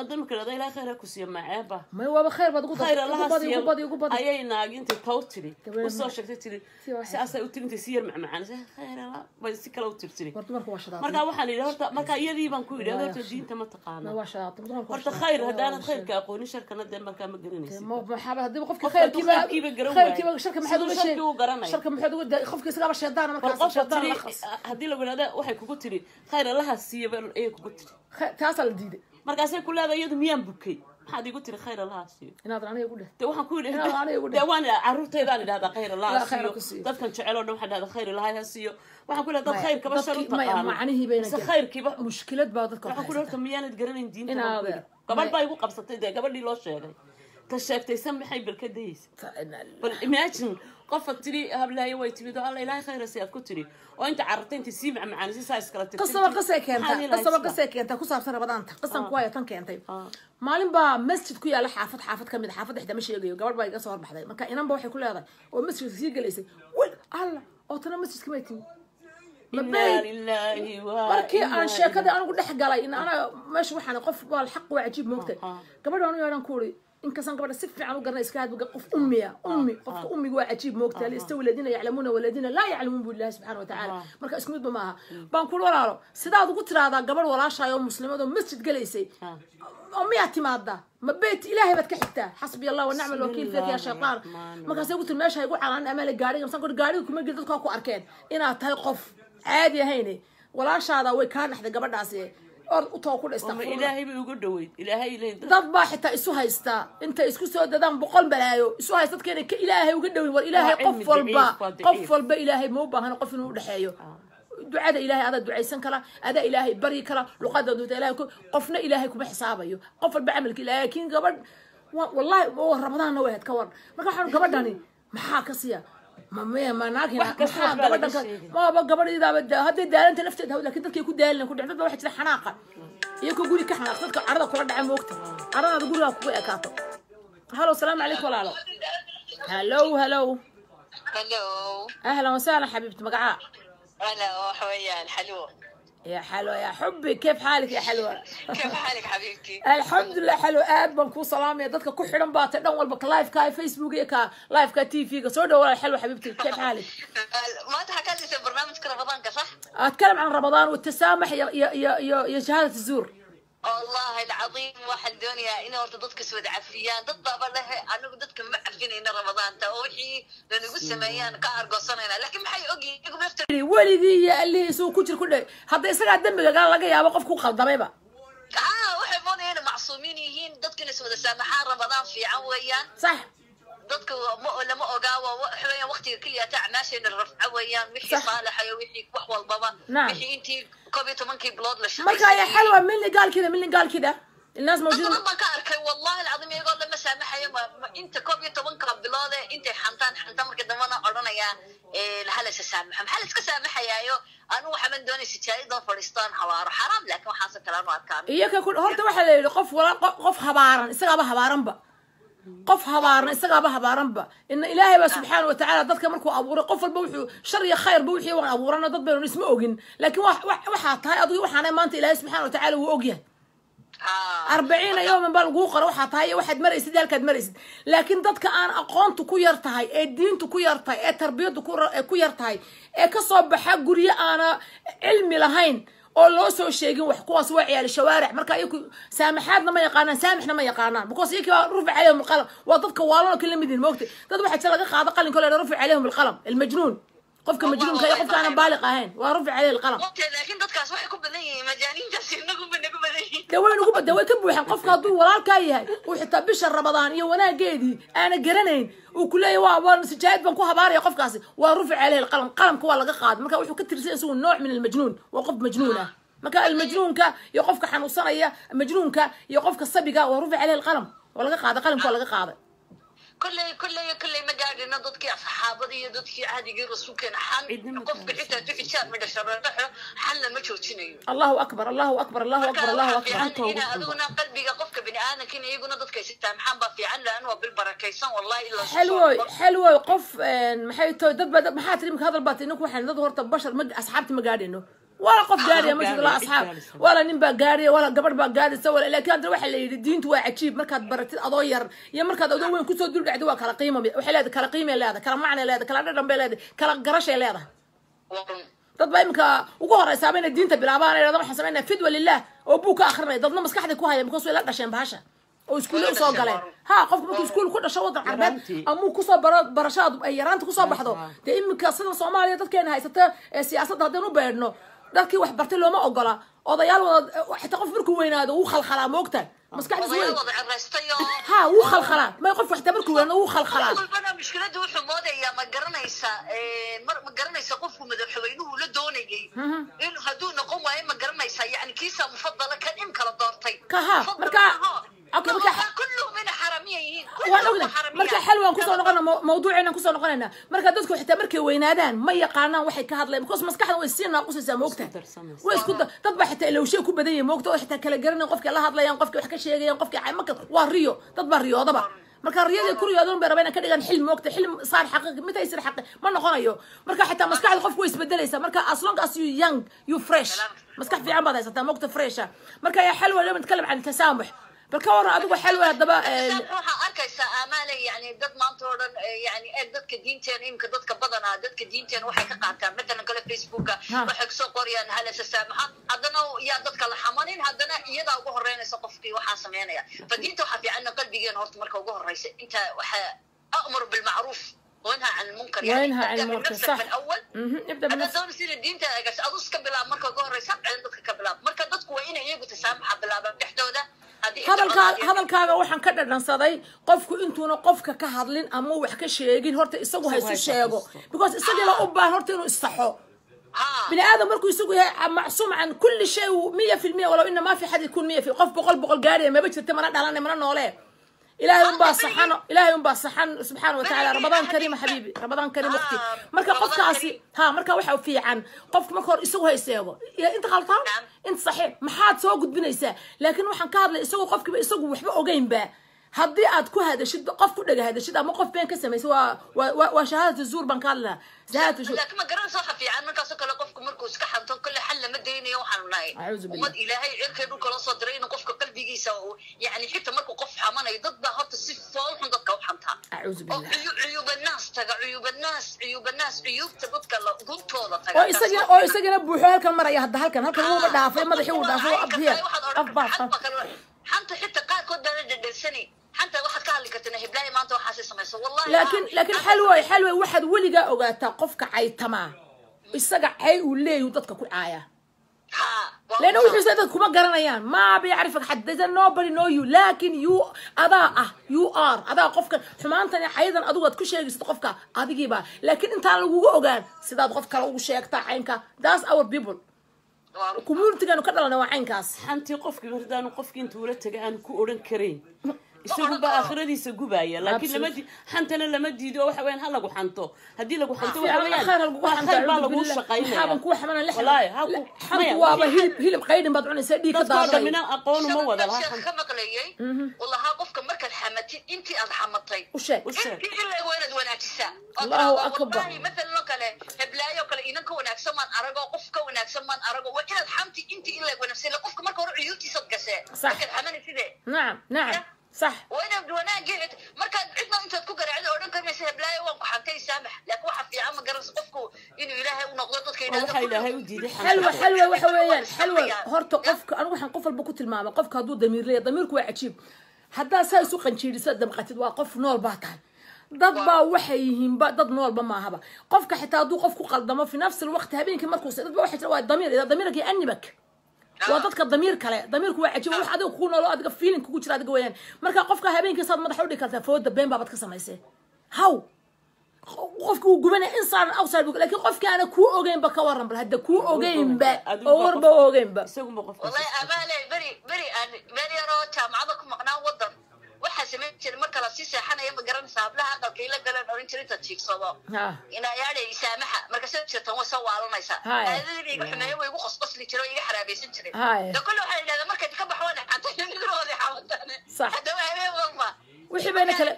adamka dhada Ilaahay khayra ku siiya, maceeba? May, waaba khayr baad ugu Khayr dartay. Allaha Ugu badi, siiya. ugu badi, ugu badi. Ayay naagintay taw tiri, Gabadha usoo sheegtay tiri, Si waxay- sidaasay u tiri, intay si yar macmacaanisay, khayr Allah bay si kale u tirtiri. War dumarku waa shadaatay. Markaa waxaan yidhi horta, markaa iyadii baan ku yidhi, Waa horta yakshay. diinta ma taqaana. Waa shadaatay dumarku waa Horta shadaatay. khayr Waa haddaanad shadaatay. khayrka aqoonin, sharkana dee markaa ma garanaysid. Maxaaba haddii qofka Qofka hadduu khayrkiiba khayrkiiba garan khayrkiiba waayo, sharka maxaad siduu uga sharkii sheeg u garanaya? Sharka maxaad uga qofka isagaaba shaydaana Bal markaas qofka shaydaan tiri la khas. Haddii lagu yidhahda waxay kugu tiri khayr Allaha siiya ayay kugu tiri. Taasaa la diiday. Markaasay ku leedahay iyadu, miyaan bukay? Maxaad igu tiri khayr Allaha siiyo? Inaad aniga ku dheh. Dee waxaan ku yidhi Inaad aniga igu dheh. Dee waan carruurtaydaan idhahdaa khayr Allaha Ilaa khayr ha ku siiyo. siiyo. Dadkan jecel oo dhan waxaan idhahdaa khayr Allaha ha siiyo. Waxaan ku idhahdaa dad Maya, khayrkaba shar u dadkii- maya, taqaano macnihii bayna mise khayrkiiba. Mushkilad baa dadka Waxaan ku idhi horta miyaanad garanayn diinta? Inaad- Baan ku idhi. Gabadh baa igu qabsatay. Dee gabadhii loo sheegay ta sheegtay san maxay bal ka dayeysa? Bal imagine qofa tiri hablaayo way timid oo alla Ilaahay khayra si aad ku tiri oo inta carartay intay sii macmacaanisay saa iskala tirtay. Qisaba qisay Maxaad keentaa. ilahay Qisaba sidaa? Qisay keentaa ku saabsan Ramadaanta. Qisan kuwaaya tan keentay. Maalin baa masjid ku yaala xaafad, xaafad ka mid a xaafadda xitaa ma sheegayo, gabadh baa iga soo horbaxday. Marka inanba waxay ku leedahay oo masjidka sii gelaysay, wel alla oo tana masjidka may timi ma Inaa bay lilaahi wa markii innaa aan sheekadii anigu dhex galay in ana meesha waxaan qof waa xaq waa cajiib moogtay. Gabadh baan u yeedhan ku uri Inkastaan gabadha si fiican u garanay, iska hadba qof ummiya, ummi, qofka ummiga waa cajiib, moogta, hal yastawi aladiina yaclamuuna waladiina laa yaclamuun bu Ilahi subxana watacaala. Marka isku midba maaha baan kuri. Walaalo, sidaad ugu tiraahdaa gabadh walaashaay oo muslimad oo masjid galaysay oo miyaad timaadaa? Ma beyt Ilaahay baad ka xigtaa? Xasbi Allah wa nicma alwakiil fiik ya shaytaan. Markaasay ugu tiri, meesha igu calaan amaale gaariga masaan kuri, gaariga kuma geli, dadku ha ku arkeen inaad tahay qof caadi ahayne. Walaashaada way kaa naxday gabadhaasi, or utoo ku Ma dhistaqfurla. Ilaahay bay uga dhaweyd, Ilaahay leyn. Dad baa xitaa isu haystaa intay isku soo dadaan 100 balaayo isu haysta dadka inay ka Ilaahay uga dhowin. War Ilaahay Waa qof cilmi walba daciif, waa daciif. Qof walba Ilaahay ma u baahana qof inuu udhexeeyo. Ducada Ilaahay adaa ducaysan kara, adaa Ilaahay baryi kara, luqada doonta Ilaahay qofna Ilaahay kuma xisaabayo, qof walba camalki. Laakiin gabadh wallahi oo Ramadaanna way ahayd, ka war. Marka waxaan gabadhani maxaa ka siya ma ma ma naag Wax kasta maxaa waxbaa laga gabadhan ka sheegay. Maaba gabadhiidaaba hadday daalanta lafteed haw, laakiin dadkay ku daalin ku dhicin. Dad baa waxaa jira xanaaqa iyo ka guri ka xanaaq, dadka carada kula dhaca, moogta, caradaada gurigaa kugu ekaato. Halo, salaamu calaykum walaalo. Halo, halo. هلو. Ahlan wasahlan xabiibti, magacaa? هلا، وحويان حلو. يا حلوة يا حبي، كيف حالك يا حلوة؟ كيف حالك حبيبتي؟ الحمد لله حلو, aad baan kuu salaamaya. Dadka ku xidhan baa tay dhan walba, ka live-ka Facebook iyo ka live-ka TV-ga. Soo dhawo walaal. حلوة حبيبتي، كيف حالك؟ ما تحكى لي برنامجك رمضان صح؟ اتكلم عن رمضان والتسامح يا يا يا يا, يا شهادة الزور. والله العظيم واحد دنيا إنه horta dadka iswada cafiyaan. Dad baaba leh anigu dadka ma cafinayna Ramadaanta oo wixii lanagu sameeyaan ka argoosanayna, laakiin maxay ogyihiin iyagu nafta? Weligii iyo allihiisuu ku jir ku dhe hadda isagaa dembiga gala, laga yaabo qof ku qaldamayba. Haa, waxay moodayaan inay macsuumiin yihiin. Dadka inay iswada saamaxaan Ramadaan fiican weeyaan. Dadka ma lama ogaa, waa waxa weeyaan waqtiga keliya ta acmaasheena rafco weeyaan wixii saalaxa iyo wixii wax walbaba wixii intii 11-kii bilood la marka يا shaqaysayay. حلوة, من اللي قال كذا؟ من اللي قال كذا؟ الناس dad موجودين. Badan baan ka arkay, wallahi alcadiim, iyagoo lama saamaxayo inta 11-ka biloode intay xantaan xantaan, marka dambana odhanayaa hala isa saamaxo. Maxaa la iska saamaxayaayo? Anigu waxaan doonay sijaayadoo fadhiistaan habaaro xaraam, laakiin waxaase kalaanu arkaan. Iyaga ku horta waxaa la yidhi qof wala qof habaaran isagaaba habaaranba, qof habaaran isagaaba habaaranba. Ina Ilaahay baa subxaana watacaala dadka markuu abuuray qof walba wuxuu shar iyo khayrba wixii waan abuurano, dad baynu isma ogin, laakiin waxaa tahay adigu waxaana maanta Ilaahay subxaana watacaala wuu ogyahay. 40 yooman baa laguu qora waxaa tahay iyo waxaad maraysid iyo halkaad maraysid. Laakiin dadka aan aqoontu ku yar tahay, ee diintu ku yar tahay, ee tarbiyadu ku yar tahay, ee kasoo baxa guryo aana cilmi lahayn oo loo soo sheegin wax, kuwaas waa ciyaali shawaaric. Marka iyaku saamaxaadna ma yaqaanaan, saamixna ma yaqaanaan, because iyakii baa rufic calayhim alqalam. Waa dadka waalan oo kala mid yihin, moogtay. Dad waxaa jira laga qaado qalinka, la rufic calayhim alqalam, almajnuun, qofka majnuunka iyo qofka aanan baaliq ahayn waa rufic calayhi alqalam. Laakiin dadkaas waxay ku badan yihiin majaaniintaas, inagu ba nagu badan yihiin. De way nagu de way ka buuxaan. Qofka hadduu walaalkaa yahay uu xitaa bisha Ramadaan iyo wanaageedii aana garanayn uu ku leeyahy waa sijaayad baan ku habaaraya, qofkaasi waa rufic calayhi alqalam, qalamka waa laga qaaday. Marka wuxuu ka tirsan isagu nooc min almajnuun, waa qof majnuun ah. Marka almajnuunka iyo qofka xanuunsanaya, majnuunka iyo qofka sabiga, waa rufic calayhi alqalam, waa laga qaaday qalamka, waa laga qaaday. Kolley ma gaadhino dadkii saxaabadii iyo dadkii cahdigii rasuulkeena xan Cidna ma qofka gaadhayso. Xitaa tu xijaab ma dhashareexo xan lama joojinayo. Allahu akbar, Allahu akbar, Allahu akbar, Marka Allahu waxaa akbar. fiican Inta ugu ina adiguna qalbiga qofka bini aadamka in iyaguna dadka isitaamaxaan baa fiican, laan waa bil barakaysan wallahi ila. Xalwoy, xalwoy, qof maxay tahay dad baa maxaa tiri imika hadal baa tiri ninku waxaan dad horta bashar ma asxaabti ma gaadhino, wala qof gaadhaya ma jiro, la asxaab wala nin baa gaadhaya, wala gabadh baa gaadhaysa wala. Laakiin haddana waxaa la yidhi diintu waa cajiib. Markaad baratid adoo yar iyo markaad adoo weyn kusoo dul dhacdo waa kala qiimo, waxay leedahay kala qiimay leedahay, kala macnay leedahay, kala dhadhan bay leedahay, kala garashay leedahay. Dad baa imika ugu horeysaaba inay diinta bilaabaan ay yidhahdaan waxaan samaynaya fidwa lilah oo buug ka akhrinaya, dadna maskaxda ku haya because way la dhasheen bahasha oo iskuulle usoo galeen. Ha, qofku markuu iskuul ku dhasho waddan Carbeed Yaraantii. Amuu kusoo baro barashaadu ay yaraanta kusoo baxdo. Dee iminka sida Soomaaliya dadkeena haysata ee siyaasadda haddaynu u beedhno, dadkii wax bartay looma ogola, odayaal wada. Xitaa qof markuu weynaado wuu khalkhalaa, moogtahay, maskaxdiis wey Odayaal wada ceraystay oo ha, wuu khalkhalaa. May qofku xitaa markuu weynaado wuu khalkhalaa. Qof walbana mushkiladda wuxuu moodayaa, ma garanaysaa, mar ma garanaysa qofku madaxweynuhu la doonayay in hadduu noqon waayo, ma garanaysaa, yani kiisa mufadala kan in kala doortay. Kaha, Mufadal maaha. Okay, kulluhum inay xaramiya yihiin. Waan kulluhum ognahay. xaramiya. Marka xal waan kusoo noqona mawduuceenan kusoo noqonaynaa. Marka dadku xitaa markay weynaadaan ma yaqaanaan waxay ka hadlayaan because maskaxda way sii naaqusaysaa, moogtahay. Darsamaysaa. Way isku dad baa xitaa ilowshay ku badan yihiin, moogta, oo xitaa kala garanayn qofkay la hadlayaan, qofkay wax ka sheegayaan, qofkay marka waa riyo. Dad baa riyoodaba, marka riyadii ku riyoodan bay rabaan inay ka dhigaan xilm, moogta, xilm saar xaqiiqi mid aysir xaqi ma noqonayo. Marka xitaa maskaxda qofku way isbedelaysaa. Marka as long as you young, you fresh, maskax fiican baad haysataa, moogta, fresha. Marka يا حلوة اليوم نتكلم عن التسامح. Bal ka waran adigu xal wey haddaba. Waxaa arkaysaa amaale, yani dad maanta oo dhan, yani eeg, dadka diinteena imika, dadka badanaa dadka diinteena waxay ka qaataan matalan kale Facebooka, waxay kusoo qorayaan halasa saamaxa, haddana yaa dadka la xamanin, haddana iyadaa ugu horeynaysa qofkii waxaa sameynaya. Fa diinta waxaa fiicanna qalbigeena horta marka ugu horeysa inta waxaa أأمر بالمعروف وانهى عن المنكر، يعني وينهى عن ابدأ المنكر، بنفسك صح. من اول. ابدا haddaad بنفسك. doonaysa inaad diinta gasho, aduu iska bilaab marka ugu horeysa, celin dadka ka bilaab. Marka dadku waa inay iyagu tasaamuxa bilaabaan dhexdooda haddii inta Hadalkaaga colaad. Hadalkaaga waxaan ka dhadhansaday qofku intuuna qofka ka hadlin ama wax ka sheegin, horta isagu ha Isagu isu ha sheego, isaxo. because isagiiba u baahan horta inuu isaxo. بني ادم markuu isagu yahay macsuum can kulli shay 100%, walow ina ma fi xad yakun 100 fi qof 100% gaaraya maba jirta, mana dhalane mana noole. Ilaahay unbaa saxan, Ilaahay unbaa saxan subxaana wa tacaala. رمضان كريم حبيبي، رمضان كريم اختي. Marka رمضان qofkaasi كريم. Ha, marka waxa fiican qofku marka hore isagu ha iseego inta qaltaan, inta saxiix maxaad soo gudbinaysaa. Laakiin waxaan ka hadlay isagoo qofkiiba isagu waxba ogeynba, haddii aad ku hadashid, qof ku dhaga hadashid ama qof been ka samaysa, waa shahaadatu zuur baan ka hadlaynaa, shahaadatu zuur. Laakiin ma garanaysa, waxa fiican markaasoo kale qofku markuu iska xanto kale xal lama daynayo. Waxaanu nahay أعوذ بالله. ummad Ilaahay cirkay dhulka loo soo diray inuu qofka qalbigiisa yani xitaa markuu qof xamanayo, dad baa horta si fool xun dadka u xantaa أعوذ oo بالله. cuyuub annaas taga, cuyuub annaas, cuyuub annaas, cuyuubta dadka guntooda taga. Oo isagina buuxo halkan maraya hadda, halkan wuuba dhaafay, madaxii wuu dhaafay, waa abhiya af baa. Xanta xitaa qaarkood baa la dhadhansanay. Xanta waxaad ka hadli kartaa hiblaayo maanta waxaasay samayso, wallahi. Laakiin xal way waxaad weligaa ogaataa qofka caytamaa isaga cay uu leeyahu dadka ku caaya, لأنه wuxuu dadka kuma garanayaan, ما بيعرفك حد, nobody know you, laakin you adaa ah, you are adaa qofka xumaantan iyo caydan adigu aad ku sheegaysid qofka adigiiba. Laakiin intaan lagugu ogaan sidaad qof kale ugu sheegtaa caynka. That's our people, community-ganu ka dhalanay waa caynkaas. Xantii qofkii mardaanu qofkii intuu ula tagay aanu ku odhan karayn, isagu baa aakhiradiisa gubaya. Laakiin lama xantana lama diido. Waxa weeyaan ha lagu xanto, haddii lagu xanto waxa weeyaan khayr lagugu waa xanta. Khayr baa laguu shaqaynaya. Maxaaban kuu xamana lix Wallaahi, ha ku xantu maya, waaba hilib qaydhin baad cunaysaa, dhiig ka dadkoo daadanay. dhamina aqoon uma wada laha sheekh xanta. Ka maqlayay wallaha, qofka markaad xamatid, intii aad xamatay U sheeg. U sheeg. Intii ilaa waa inaad wanaajisaa oo Allahu tiraahdo, akbar. Wallahi mathalan oo kale heblaayo kale inan ka wanaagsan maan arago, qof ka wanaagsan maan arago. Waa inaad xamti intii ilaa wanaagsan ila qofka marka hore cuyuubtiisaad gashee markaad xamanaysidee. نعم نعم صح. Waa inaad wanaagii markaad cidna intaad ku garaacdo odhan karmaysa heblaayo waan ku xantay, saamax. Laakiin waxa fiican, ma garanaysa, qofku inuu Ilaahay u noqdo dadka Waa yidhahdo waxaa Ilaahay u diiday xalwa xanta. Xalwa waxa weeyaan, xalwa horta qofka anigu waxaan qof walba ku tilmaamay, qofka hadduu damiir leeyahay, damiirku waa cajiib, haddaa saa isu qanjiidhisa damqatid, waa qof nool baa tahay. Dad baa waxay yihiinba dad noolba maahaba. Qofka xitaa hadduu qof ku qaldamo في نفس الوقت habeenkii markuu dad baa waxay jira waa damiir idaa damiirka يأنبك, waa dadka damiir kale. Damiirku waa cajiib, wax adiga kugu noolo, adiga feeling kugu jira adiga weeyaan. Marka qofka habeenkii saad madaxa udhigi kartaa, fooda been baabaad ka samaysay, haw qofka uu gubanaya inside and outside laakiin qofka aana kuu ogeynba ka waran? Bal hadda kuu ogeynba oo warba u ogeynba. Isagunba qofka Wallahi amaale, beri beri aan meel yaroo jaamacada ku maqnaan wadan, waxaa samayn jiray marka la sii seexanaya, ma garanaysa, hablaha aqalka ila galeen oran jiray intaad jiigsado ha inaa yaadhay saamaxa. Markaasay jirtan way soo waalanaysaa. Haya. Aadadii iga xumeeye way igu qosqosli jiray oo iga xaraabaysan jiray. Haya. De kolle waxaa yidhahdaa markaad ka baxo waan xantay nigroodi xamadane. Sax. Haddaba habeen walba wixii bayna kale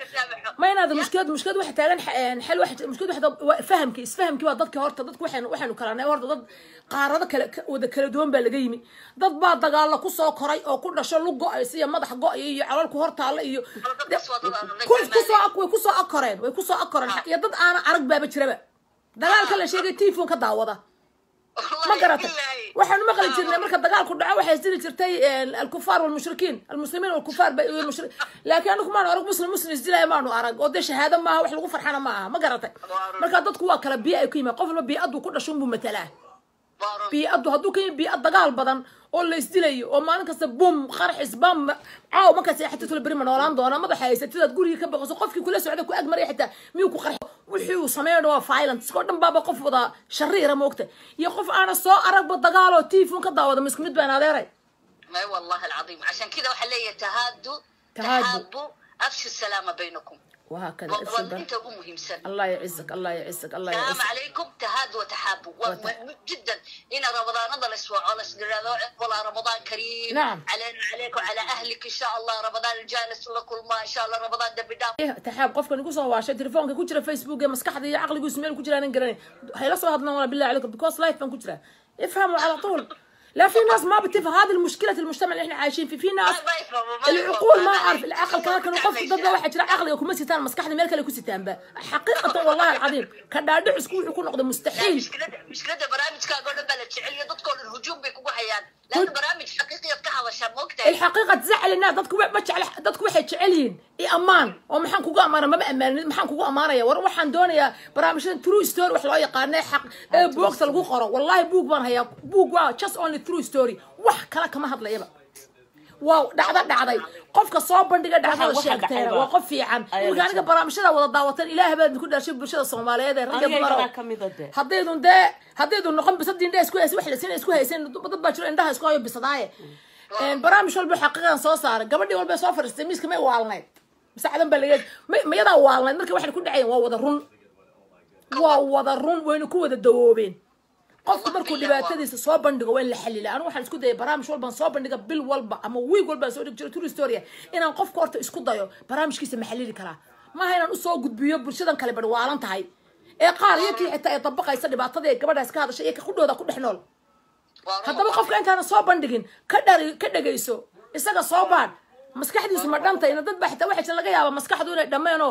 ma inaad mushkilad waxa taagan xal waxa mushkilad waxa waa fahamki, isfahamki waa dadka horta. Dadku waxaynu kala nahay horta dad qaarado kale wada kala duwan baa laga yimi. Dad baa dagaalo ku soo koray oo ku dhasho lug go-aysa iyo madax go-ay iyo calool ku hor taalla iyo Dadkaas waa dad aan ku kusoo way kusoo akoreen, way kusoo akoreen. Iyo dad aana arag baaba jiraba dagaalka la sheegay, telefoon ka daawada, ma garatay? Waxaanu maqli jirnay marka dagaalku dhaco waxay jiri jirtay الكفار والمشركين، المسلمين والكفار والمشرك. Laakiin anagu maanu arag muslim muslim isdilaya, maanu arag oo dee shahaado maaha, wax lagu farxana maaha, ma garatay? Marka dadku waa kala biyo ay ku yimaad. Qof walba bii'addu ku dhasho unbuu matalaa. Bii'addu hadduu ka yimid bii'ad dagaal badan oo la isdilayo oo maalin kasta bum qarxis bam caaw markaa seexatid tula beri ma noolaan doona, madaxa haysatid, aad gurigii ka baqayso, qofkii kula socda ku ag maraya xitaa miyuu ku qarxo, wixii uu sameeyo waa violent, iskoo dhan baaba qof wada shariira moogta, iyo qof aana soo aragba dagaaloo telefoon ka daawada, ma isku mid baan adeeray? ما والله العظيم عشان كذا waxa leeyahay تهادوا. تهادوا. تحابوا، افشوا السلام بينكم. وهكذا والله افشل انت ugu muhiimsan. الله يعزك، الله يعزك، الله السلام يعزك. عليكم، تهادوا وتحابوا. جدا إن رمضان هذا الأسبوع والله رمضان كريم. علينا عليك وعلى أهلك إن شاء الله. رمضان الجالس لكل ما إن شاء الله رمضان دبي دام. Taxaab qofkan igu soo waashay telefoonka ku jira Facebook ee maskaxda iyo caqligiisu meel ku jira aanan garanayn hayla soo hadlan wala, billahi calaykum, because live baan ku jira, ifhamu على طول. لا في ناس ما بتفهم، هذه المشكلة المجتمع اللي احنا عايشين فيه، في ناس العقول ما اعرف العقل كان كانوا قف ضد واحد jira caqliga kuma sitaan, maskaxda meel kale ku sitaanba xaqiiqatan wallahi alcadiim ka dhaadhicisku wuxuu ku noqday mustaxiil. Mushkiladda barnaamijkaaga oo dhan baa la jecel yahay, dadkoo dhan hujuum bay kugu hayaan laana barnaamij xaqiiqiyaad ka hadashaa, moogtahay. الحقيقة تزعل الناس. Dadku ma jecel, dadku waxay jecel yihiin i ammaan oo maxaan kugu amaana, maba ammaanin, maxaan kugu amaanaya? War waxaan doonayaa barnaamijyadan true story wax loo yaqaana xaq ee buugta lagu qoro. Wallahi buug baan hayaa, buug waa just only true story, wax kale kama hadlayaba. Waa dhacdo dhacday, qofka soo bandhiga dhacdada waxa sheegteena dhacayba. Waa qof fiican. Ayaa Imika la aniga barnaamijyada wada daawatan, Ilaah baa idinku dhaashay bulshada Soomaaliyeed ee ragga Aniga dumar iyagaa ka mid a dee. Haddaydun dee haddaydun noqon bisadii indhaha isku haysan, wax la siina isku haysan, dad baa jiro indhaha isku hayo bisadaaye. Barnaamij walba xaqiiqan soo saaray, gabadhii walba soo fadhiistay miiska may waalnayd mise cadan baa laga mayadaa waalnayd marka waxay ku dhacayeen waa wada run, waa wada run, wayna ku wada dawoobeen. Qofku markuu dhibaatadiisa soo bandhigo waa in la xalila. Anigu waxaan isku dayay barnaamij walbaan soo bandhiga, bil walba ama week walbaan soo dhigi jiro true story, inaan qofka horta isku dayo barnaamijkiisa ma xalili karaa, maaha inaan usoo gudbiyo bulshadan kale bari waalan tahay ee qaar iyo kii xitaa ay dabaqaysa dhibaatada ee gabadhaas ka hadashay iyo ka qudhooda ku dhex nool. Haddaba qofka intaana soo bandhigin ka dhari ka dhegayso, isaga soo baadh maskaxdiisu ma dhantay ina. Dad baa xitaa waxaa jira laga yaaba maskaxdu inay dhammeen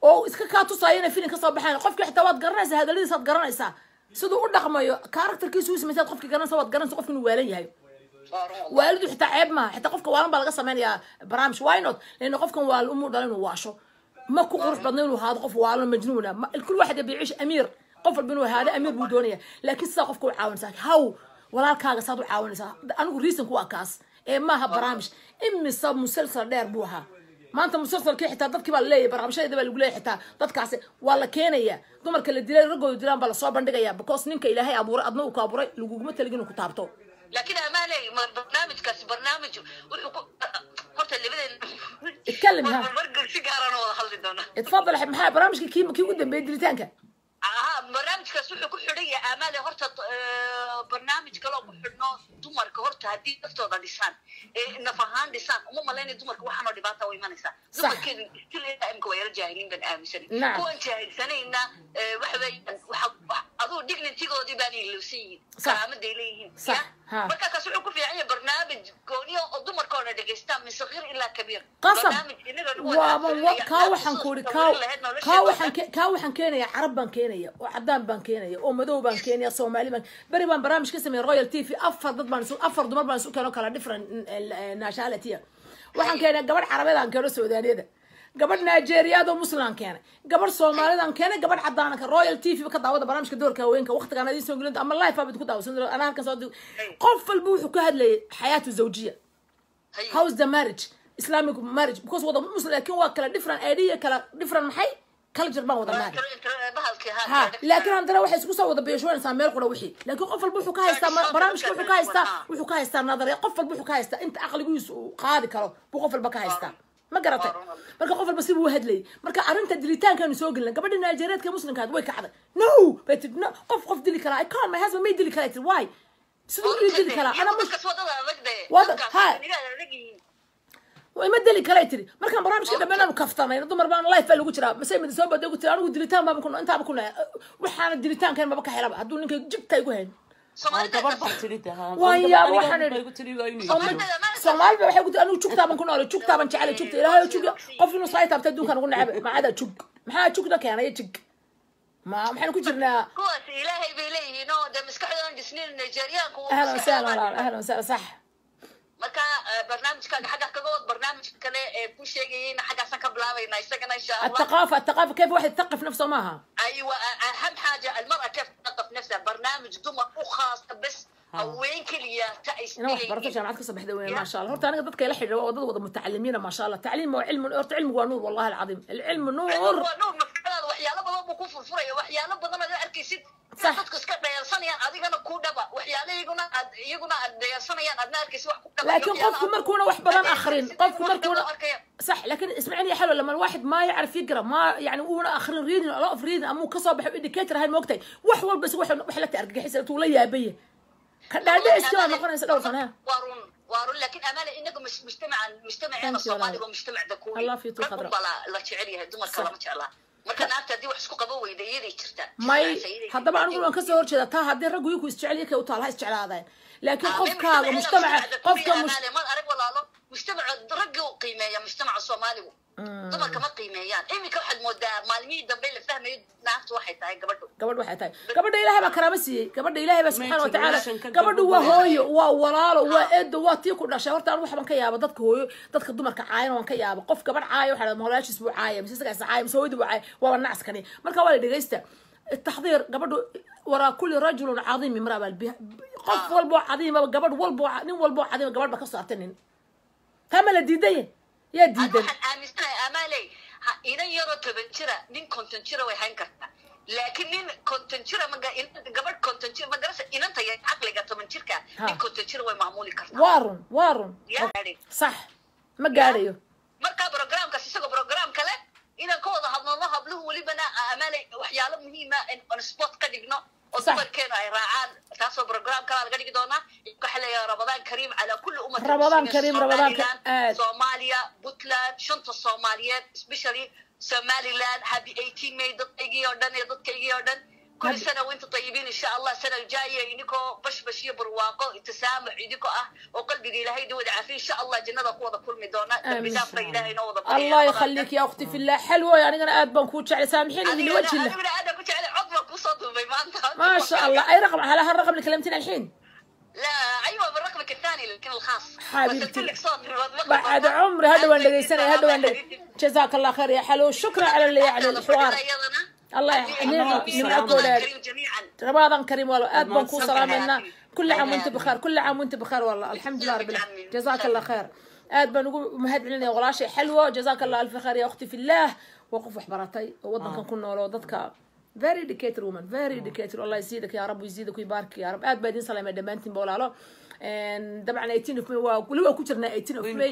oo iska kaa tusaayo inay filin ka soo baxeen. Qofkii xitaa waad garanaysaa, hadalladiisa waad garanaysaa, siduu u dhaqmayo, characterkiisu u samaysaad qofkii garanaysaa, waad garanaysaa qofki inuu waalan yahay. Waalidu xitaa ceeb maaha, xitaa qofka waalan baa laga sameynayaa barnaamij. Why not? لأن qofkan waa umuu dhala inuu waasho, ma ku qurux badno inuu ahaado qof waalan majnuuna. كل واحد يبي يعيش أمير, qof walba inuu ahaado amiir buu doonaya, laakiin sidaa qofka u caawinaysaa, haw walaalkaaga saad u caawinaysaa. Anigu reasonku waa kaas ee maaha barnaamij. Imise musalsal dheer buu ahaa maanta musalsalkii, xitaa dadkii baa laleeyahay barnaamijyadeeda baa lagu leeyahay, xitaa dadkaasi waa la keenaya, dumarka la dilay raggooda dilaan baa lasoo bandhigaya, because ninka Ilaahay abuuray adna uu ku abuuray laguguma taligin inuu ku taabto. Laakiin amaanay barnaamijkaasi barnaamij wuxuu ku horta labadeen اتكلم ها. Margal si gaaraan wada hadli doonaa. اتفضل. Maxaa barnaamijka kii ugu dambeeyay dilitaanka? Aha, barnaamijkaas wuxuu ku xidhan yahay amaale horta barnaamij kale oo ku xidhno dumarka. Horta haddii naftooda dhisaan ee naf ahaan dhisaan, uma malaynay dumarka waxaanoo dhibaata u imanaysaa. Dumarkeedu still ilaa imika waa yara jaahiliin baan aaminsanay. Nacam. Kuwan jaahilsanayna waxa weeyaan aduu dignity-goodii baan ilowsan yihiin, karaamaday leeyihiin. Sax, Ya? Ha. Marka kaas wuxuu ku fiican yahay barnaamij gooniyo oo dumarka oo dhan dhegaystaan min sagiir ilaa kabiir. Qasab. Barnaamij inaga nagu wada waaba aaminsanaya. Kaa waxaan ku uri kaa lahayd nolosheeda kaa oo waxaan dhan. kaa waxaan keenaya Carab baan keenaya oo cadaan baan keenaya oo madow baan keenaya, Soomaali baan. Beri baan barnaamij ka sameeyay Royal TV, afar dad baan isu, afar dumar baan isu keeno, kala different nationality. Waxaan keenay gabadh Carabeed aan keeno, Suudaaniyada, gabadh Nigeriyaad oo Muslim aan keenay, gabadh Soomaalida aan keenay, gabadh cadaan ka. Royal TV ka daawada barnaamijka doorka haweenka waqtigaan idiin soo gelin ama live aad ku daawasan anaa halkan soo. Qof walba wuxuu ka hadlayay xayaatu zawjiya, how's the marriage, Islamic marriage, because wada Muslim laakiin waa kala different idea, kala different maxay culture baan wada nahay. Bahalkii ha, laakiin haddana waxay isku soo wada beeshoonaysaa meel qura wixii, laakiin qof walba wuxuu ka haystaa barnaamijka wuxuu ka haystaa nadariya. Qof walba wuxuu ka haystaa inta aqligiisu uu qaadi karo buu qof walba ka haystaa, ma garatay? Marka qof walba sibuu u hadlayay. Marka arrinta dilitaankaanu soo gelina, gabadha Nigeriadka muslimkaad way kacday, "No," bay tiri, "no, qof dili karaa, I can't, my husband may dili karaa," tiri. "Why? Siduu ii dili karaa? Ana mus Dadkaas wadada adag de. Wada- ha. Adag yihiin. Ima dili karay," tiri. Markaan barnaamijka dhammaan aanu kaftanay, dumar baan live baa lagu jiraa, mase mid soo baday ku tiri, "Anigu dilitaan baaba ku intaaba ku nahay, waxaana dilitaankan maba ka helaba hadduu ninka jigta igu hayn." Gabar baa tiri de, ha. Waan yaab, Aniga waxaan idhi. bay igu tiri waa inuu dilo. Soomaalida waxay ku tiri, "Anigu jugtaaban ku noolay, jugtaaban jecelay, jugta Ilaahay jug, qof inuu saay taabta adduunkan ugu neceb macada jug." Maxaa jugna keenay? Jig ma maxaynu ku jirnaa? Kuwaas Ilaahay bay leeyihiin oo de maskaxdoodan dhisnayn Nigeriyaanku. Ahlan wasahlan walaal, ahlan wasahlan, sax. Marka barnaamijkaaga xagga kaga wad, barnaamijka kale ee ku sheegayeyna xaggaasaan ka bilaabaynaa isagana insha Allah. الثقافة، الثقافة، كيف واحد يثقف نفسه معها. ايوه، اهم حاجه المراه كيف تثقف نفسها، برنامج dumar u khaasa bes, haween keliya ta ay ina wax barato, jaamacad ka soo baxday weyn, ما شاء الله. Horta aniga dadka ila xidhiidha waa dad wada mutacalimiina, ما شاء الله. تعليم وعلم, horta cilmigu waa nuur, والله العظيم العلم نور. Waa nuur maskaxdaada, waxyaalo badan buu ku furfuraya, waxyaalo badan aad arkaysid. Sax. Dadku iska dhayalsanayaan adigana ku dhaba, waxyaalo iyaguna aad iyaguna aad dhayalsanayaan adna arkaysid wax ku dhaba. لكن qofku markuuna wax badan akhrin, qofku markuuna صح. لكن اسمعني يا حلو, لما الواحد ما يعرف يقرا, ما يعني uuna akhrin, reading, a lot of reading, ama uu kasoo baxo educator ahayn, moogtay, wax walba is wax la argagixisa tuu la yaabaya ka dhaadhicis kala noqonaysa dhowr sano. Waa run, waa run, laakiin amaale inaga mujtamacan mujtamaceena Thank you, Soomaaliga waa mujtamac dakuuri. Allah fiitu Rag khadra. unbaa la jecel yahay, dumarka lama jeclaa. Marka naagta haddii wax isku qaban weyda iyaday jirtaa. May haddaba anigu waan kasoo horjeeda taa. Haddii raggu iyaku isjecel kay u taala ha isjeclaadeen, laakiin qofkaaga mujtamaca qofka maad arag walaalo, mujtamaca ragga u qiimeeya, mujtamaca Soomaaligu dumarka ma qiimeeyaan. Iminka waxaad moodaa maalmihii dambe la fahmayo naagtu waxay tahay gabadhu. Gabadh waxay tahay gabadha Ilaahay baa karaamo siiyey. Gabadha Ilaahay baa subxaana watacaala. Gabadhu waa hooyo, waa walaalo, waa eedo, waa tii ku dhashay. Horta anigu waxbaan ka yaaba dadka hooyo, dadka dumarka caayana waan ka yaaba. Qof gabadh caaya waxaa dhahdaa walaashiis buu caaya, mise isagaa is caaya, mise hooyadii buu caaya, waaba nacaskani. Marka waa la dhegeysta التحضير. Gabadhu waraa kulli rajulun cadiim imraa baa qof walbo cadiimaba, gabadh walbo, nin walbo cadiima gabadh ba ka soo artay nin. Taa ma la diidan yahay? Yaa diidan? Waxaan aaminsanahay Amaaley, inan yaroo 10 jira nin 50 jira way hayn kartaa, laakiin nin 50 jira maga gabadh 50 jir magarasa inanta yar caqliga 10 jirka nin 50 jira way maamuli kartaa. Waa run, waa run. Sax, ma gaadhayo. Marka programkaas isagoo program kale inaan ka wada hadlano habluhu welibana Amaaley waxyaalo muhiima on spot ka dhigno oo dumarkeenu ay raacaan, taasoo program kalaa laga dhigi doonaa. Waxaa leeyahay Ramadaan kariim calaa kulli ummati. Ramadaan kariim, Ramadaan. Soomaaliya, Puntland, shanta Soomaaliyeed, especially Somaliland, happy 18 May dadkaygii oo dhan iyo dadkaygii oo dhan. كل سنة وانتم طيبين، إن شاء الله السنة الجاية إنكو بشبش برواقو تسامح إنكو وقلبي إلهي دود عافية، إن شاء الله جنة قوة كل مدونا. الله يخليك يا أختي في الله. حلوة يعني أنا أدبن كوتش على سامحيني من وجه الله. أنا كنت على عظمك وصدمي ما أنت. ما شاء الله. أي رقم؟ على هالرقم اللي كلمتني الحين؟ لا ايوه، بالرقمك الثاني لكن الخاص. حبيبتي بعد عمري، هذا وين لقيتني، هذا وين. جزاك الله خير يا حلو، شكرا على اللي يعني الحوار. الله يحفظك جميعا. رمضان كريم والله، aad baan kuu salaamayna. كل عام وانت بخير، كل عام وانت بخير والله، الحمد لله رب العالمين. جزاك الله خير. Aad baan ugu mahad celinaya walaashay Xalwo. جزاك الله الف خير يا اختي في الله. Waa qof wax baratay oo waddankan ku nool oo dadka very educated woman, very educated. الله يزيدك يا رب ويزيدك ويبارك يا رب. Aad baa idin salaamay dhammaantiin walaalo. Dabcan 18 of May waa weli waa ku jirnaa 18 of May,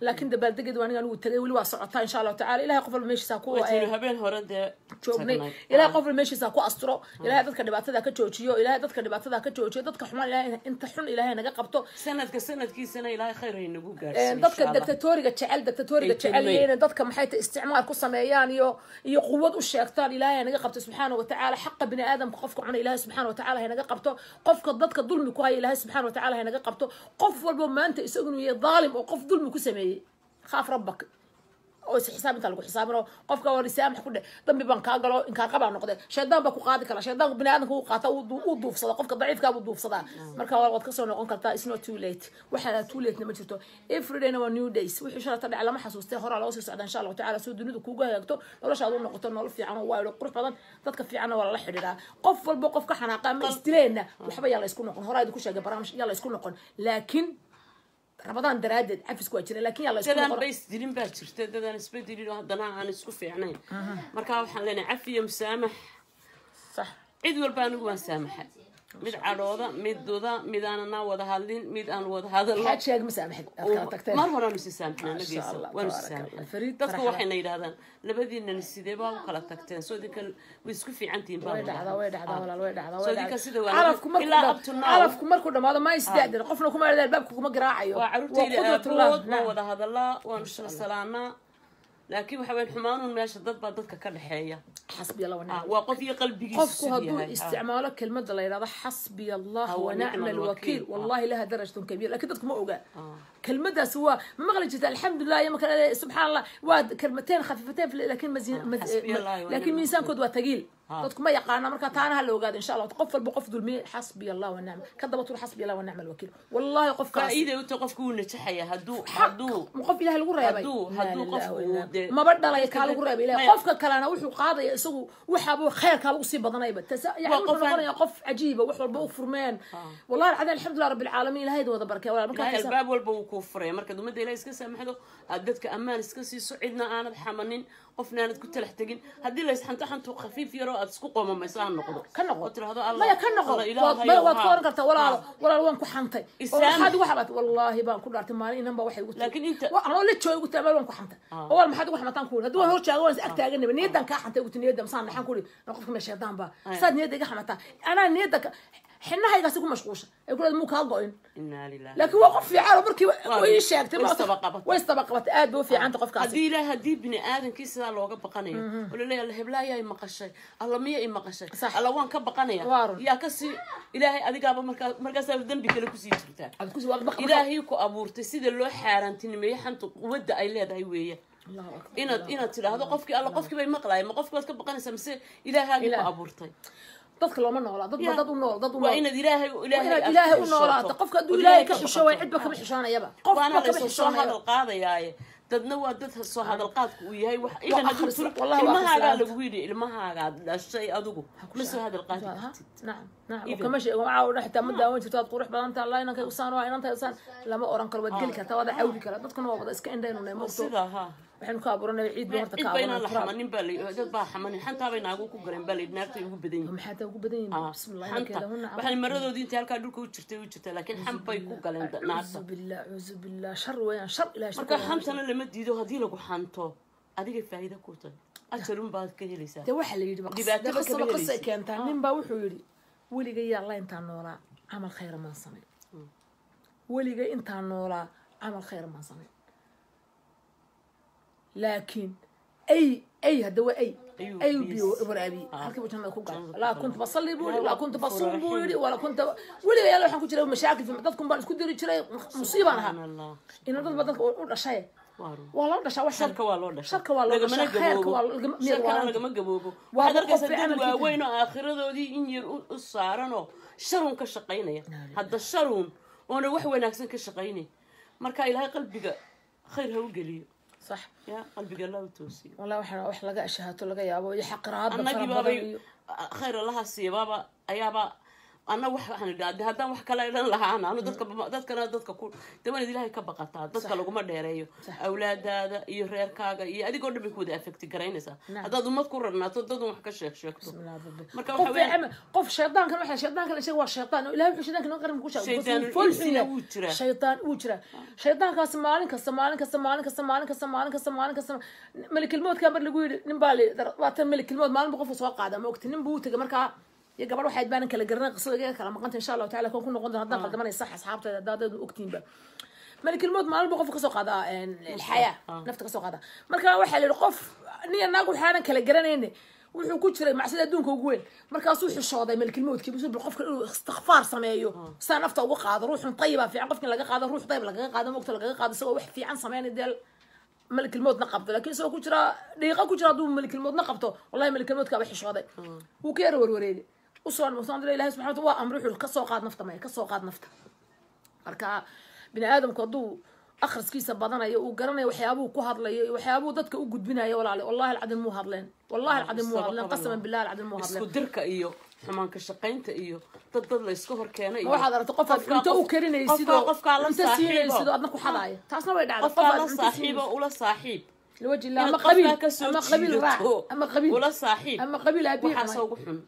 laakiin dabaaldegeed waa aniga ugu tagay, weli waa socotaa insha Allahu tacaala. Ilahay qof walba meeshiisa ku habeen hore dee joognay. Ilahay qof walba meeshiisa ku asturo. Ilahay dadka dhibaatada ka joojiyo, Ilahay dadka dhibaatada ka joojiyo, dadka xumaan Ilahay inta xun Ilahay naga qabto. Sanadka sanadkiisana Ilahay khayr hay nagu gaarsiiyo. Dadka dictatoriga jecel, dictatoriga jecel inay dadka maxay ta isticmaal ku sameeyaan iyo quwad u sheegtaan, Ilahay naga qabto subxaanahu wa tacaala. Xaqa bini aadamka qofka cuna Ilahay subxaanahu wa tacaala hay naga qabto. Qofka dadka dulmi ku haya Ilahay subxaanahu wa tacaala hay naga qabto. Qof walba maanta isagu inuu yahay dhaalim oo qof dulmi ku sameeyey, khaaf rabbak oo is xisaab inta lagu xisaabino. Qofka waa risaamax ku dheh, dambi baan kaa galo, inkaar qabaa noqde, shaydaan baa ku qaadi kara. Shaydaanku bini aadamka uu qaata, uu duufsada, qofka daciifkaa buu duufsadaa. Marka waad kasoo noqon kartaa. It's not too late. Waxaa too late na ma jirto. Everydayna waa new days. Wixii shalata dhaca lama xasuustay, horaa loo sii socda insha Allahu tacaala. Soo dunidu kuugu hagaagto, noloshaadu noqoto nolol fiican oo waa qurux badan, dadka fiicanna waa lala xidhiidhaa. Qof walba qof ka xanaaqa ama isdileenna waxba yaa la isku noqon. Horaa idinku sheegay barnaamij yaa la isku noqon, laakiin Ramadaan daraaddeed cafisku waa jira, laakiin yaa la isku dadaan noqon. Bay isdilin baa jirta, dadaan isbedelin oo haddana aan isku fiicnayn. Marka waxaan leenahay cafiyo musaamax. Sax. Cid walba anigu waan saamaxa, mid cadhooda, mid duda, mid aanan wada hadlin, mid aan wada hadalno. Maxaad sheeg ma saamaxid aad kala tagteen? Mar horaanu isi saamaxnaa. Masha Nageysa Allah, waanu isi tabaaraka Allah. saamaxnaa. Fariid Dadku farxada. waxayna yidhahdaan labadiinana sidee baa u kala tagteen, soo idinka way isku fiican tihiin baa Way la dhacdaa, dhahaa. way dhacdaa walaal, way dhacdaa, Soo way idinka dhacdaa. sida waa Calafku markuu ilaa up to now. Calafku markuu dhamaado ma isdaadin, qofna kuma albaabka kuma garaacayo. Waa caruurtayda qudratullah. aabahood waan wada hadalaa, waanu isla salaanaa, laakiin waxa weyn xumaanuun meesha dad baa dadka ka dhexeeya. حسبي الله ونعم Waa qof iyo qalbigiisu qofku siduu hadduu yahay. Isticmaalo kelmadda la yidhahdo xasbiya allah Ah, wa wa nicma nicma alwakiil, alwakiil. Wallahi laha darajatun kabiir, laakiin dadku ma oga kelmaddaas. Waa ma maqli jirta alxamdulilah iyo marka subxaan Allah, waa kelmateen khafiifateen laakiin حسبي الله ونعم laakiin miisaankood waa tagiil. Dadku ma yaqaana. Marka taana ha la ogaado insha Allah. Qof walba qof dulmiyey, xasbiya allah wa nicma ka daba tur, xasbiya allah wa nicma alwakiil, wallahi qofkaas Faa'iiday u tahay, qofku wuu najaxaya hadduu Qof Ilahay lagu reebay Hadduu Inna qofku lillahi wa inna- dee- maba dhalay kaa lagu reebay Ilahay. Maya. Qofka kalena wuxuu qaadaya isagu waxaabuu khayrkaaba usii badanayba yani Waa wuxuu qof aan- noqonaya qof cajiiba, wax walba u furmeen. Wallahi alcadiim, alxamdulilah rabbi alcaalamiin, Ilahayda wada barkay walaal. Markaa Ilaahay albaab walba wuu kuu furaya markaad ummadda Ilahay iska saamaxdo, aad dadka ammaan iska siiso, cidna aanad xamanin, qofna aanad ku talax tegin. Haddii la isxanto, xantu khafiif yaroo aad isku qoomamayso ha noqdo. Ka noqo. Oo tirahdo Allah Maya, ka noqo. Allah, Ilaahayow, Maya, waad ka haa. oran kartaa walaalo, walaalo waan ku xantay oo Isaamax. Maxaad igu xabatay? Wallaahi baan ku dhaartay, maalin inan baa waxay igu tiri Laakiin inta- Anoo la jooga igu tiri meel waan ku xantay oo walaal maxaad igu xamataan ku yidhi, haddii waan hor jaaga waan is ag taaganaba, niyaddan kaa xantay igu tiri, niyadda masaan naxan ku yidhi, qofka mee shaydaan baa saad niyadda iga xamataa, anaa niyadda Xinahaygaasi ku mashquusha ay ku leedahay muu kaa go-in. Inaa lillahi. Laakiin waa qof fiican oo markii way ii sheegtay Way isdaba-qabatay. Way isdaba-qabatay, aad bay u fiicanta qofkaasi. Haddii ilaah, haddii bini aadamkii sidaa looga baqanayo oo laleeyahay, alla heblaayaa i maqashay, alla miya i maqashay, alla waan ka baqanaya, Waa run. yaa kasii ilaahay adigaaba markaa markaasaa dembi kale kusii jirtaa. Aad ku waad baq. Ilaahay ku abuurtay sida loo xaaraantinimeeyey xanta quwadda ay leedahay weeye. Allahu akbar. Inaad tidhaahdo qofkii, alla qofkii bay maqlaaya, ma qofkii baad ka baqanaysaa mise ilaahaagii ku Ilaah. abuurtay? Dadka looma noolaa, dad ba dad u nool, dad u Waa nool. inaad ilaahay Waa ilaahay inaad aad ilaahay ka u noolaato. xishooto. Qofka hadduu Oo ilaahay ka ka xishoo waay baqato. Cidba kama xishoonayaba, qofba Waana kama laysoo soo xishoonayaba. hadal qaadayaaye, dadna waa dad soo hadal qaadku uu yahay wax idan hadduu Wallahi waa akhris ilmahaagaa la'aanta. Lagu yidhi ilmahaagaad dhashay adigu ma soo hadal qaadi kartid. Nacam nacam. Even. Kama sheego waxaa dhan xitaa ma daawan jirto, aad qurux badan tahay, allah inankay usaan waa inantay usaan lama oran karo. Waad geli kartaa, waad cawdi karaa, dadkuna waa wada iska indhaynu nay moogto. Sidaa ha. Waxaynu ka abuuranay ciid bay horta Cid ka ba inaan abuuranay la turaab. xamanin baa la dad baa xamanin, xantaabay naagu ku galeen baa la yidhi, naagtay ugu badan yihiin. Maxaa taa ugu badan yihiin? Bismillah. Xanta inankeeda huna. Waxay maradoodii intay halkaa dhulka u jirtay u jirtay, laakiin xan bay ku galeen naagta. Acuudu billah, acuudu billah, shar weeyaan, shar ilahay shar. Marka xantana lama diido. Haddii lagu xanto adigay faa'iido ku tahay, ajarun baad ka helaysaa. Dee waxaa la yidhi Dhibaato ba qasaba kama qasay helaysid. keentaa. Nin baa wuxuu yidhi, weligay yaa alla intaan noolaa camal khayra maan samayn, weligay intaan noolaa camal khayra maan samayn, laakiin ay hadda waa ay Ayuu ay biyo biyo waraabiyey, halkii buu jannada ku galay. Jannada ku Laa galay. Kunta basalli buu yidhi, Ilaahay laa waa kunta ghafuur basuum buu raxiim. yidhi, walaa kunta weligay yalla waxaan ku jiray mashaakil, dadkun baan isku diri jiray, musiibaan ahaa. Subxaan Allah. Ina dad ba dadka u dhashay. Waa run. Waa loo dhashaa waxaan. Sharka waa loo dhashaa. Sharka waa loo Lagamana dhashaa, khayrka gaboobo. waa miyaad Sharkana waaranta. lagama gaboobo. Waa Waxaad qof arkaysaa dad camalkiisa. waaweyn oo aakhiradoodii in yar u saaranoo sharuun ka shaqaynaya, hadda sharuun oona wax wanaagsan ka shaqaynay. Marka ilaahay qalbiga khayr ha u geliyo. Sax. Ya qalbiga allah u toosiyo. Wallahi waxaa wax laga ashahaato laga yaabo iyo xaqiraada fara Annagii badan baabay iyo khayr allaha siiya baaba ayaaba anna wax waxaan idhaa de haddaan wax kale idhan lahaana anu dadka dadkana dadka ku de waanaad ilaahay ka baqataa, dadka laguma dheereeyo. Awlaadaada iyo reerkaaga iyo adigoo dhan bay ku wada affect garaynaysaa haddaad ummad ku rarnaato, dad un wax ka sheeg sheegto. Marka qof waxa weeyaan qof shaydaankan waxa shaydaankan la sheegay waa shaydaan oo ilaahay wuxuu shaydaanka noo qarin ku sheegay. Shaydaanul Fool xun insina yahay. Wuu jiraa. Shaydaan wuu jiraa. Shaydaankaas maalin kasta, maalin kasta, maalin kasta, maalin kasta, maalin kasta, maalin kasta malikilmoodka mar lagu yidhi nin baa la waa tan malikilmood maalin buu qofku soo qaada ma ogti, nin buu u tegay markaa iyo gabadh waxayd baanan kala garanay, qisada iga kala maqanta, insha allahu taala kan ku noqon doona haddaan qaldamanay. Sax asxaabtayda haddaad ogtiinba, malikilmood maalin buu qofka kasoo qaadaa alxayaa nafta kasoo qaadaa. Marka waxaa la yidhi qof niya naag waxaanan kala garanayne wuxuu ku jiray macsida adduunka ugu weyn. Markaasuu xishooday malikilmoodkii buu bal qofka inuu istikfaar sameeyo saa nafta uga qaado, ruuxun tayiba fiican qofkin laga qaado, ruux tayib lagaga qaado mogta lagaga qaado isagoo wax fiican sameynay dee malikilmoodna qabto, laakiin isagoo ku jira dhiiqa ku jira hadduu malikilmoodna qabto, wallahi malikilmoodkaaba xishooday, wuu ka yara warwareegay usoo usoo ilahi subxana wa taala waa amray, wuxuu kasoo qaad nafta maya kasoo qaad nafta. Marka bini aadamku hadduu akhriskiisa badanayo, uu garanayo waxyaabuhu ku hadlayo iyo waxyaabuhu dadka u gudbinayo, walaale, wallahi alcadiim muu hadleen, wallahi alcadiim muu hadleen, qasaman billahi alcadiim muu Isku hadleen. dirka iyo xumaanka shaqaynta iyo dad la iska hor keenay iyo Ma waxaad aragtay qof aad qofkaa cunto u karinaysid oo qofkaa la cunto siinaysid oo saaxiibo adna ku xadaaya, taasna way dhacday, qof qofkaa aad la cunto saaxiibo siinaysid ula saaxiib liwaji illah inaad ama qabiil qofkaa kasoo ama qabiil raac jiidato ama qabiil ula saaxiib ama qabiil aabihi waxaasa cunay. Ugu xun.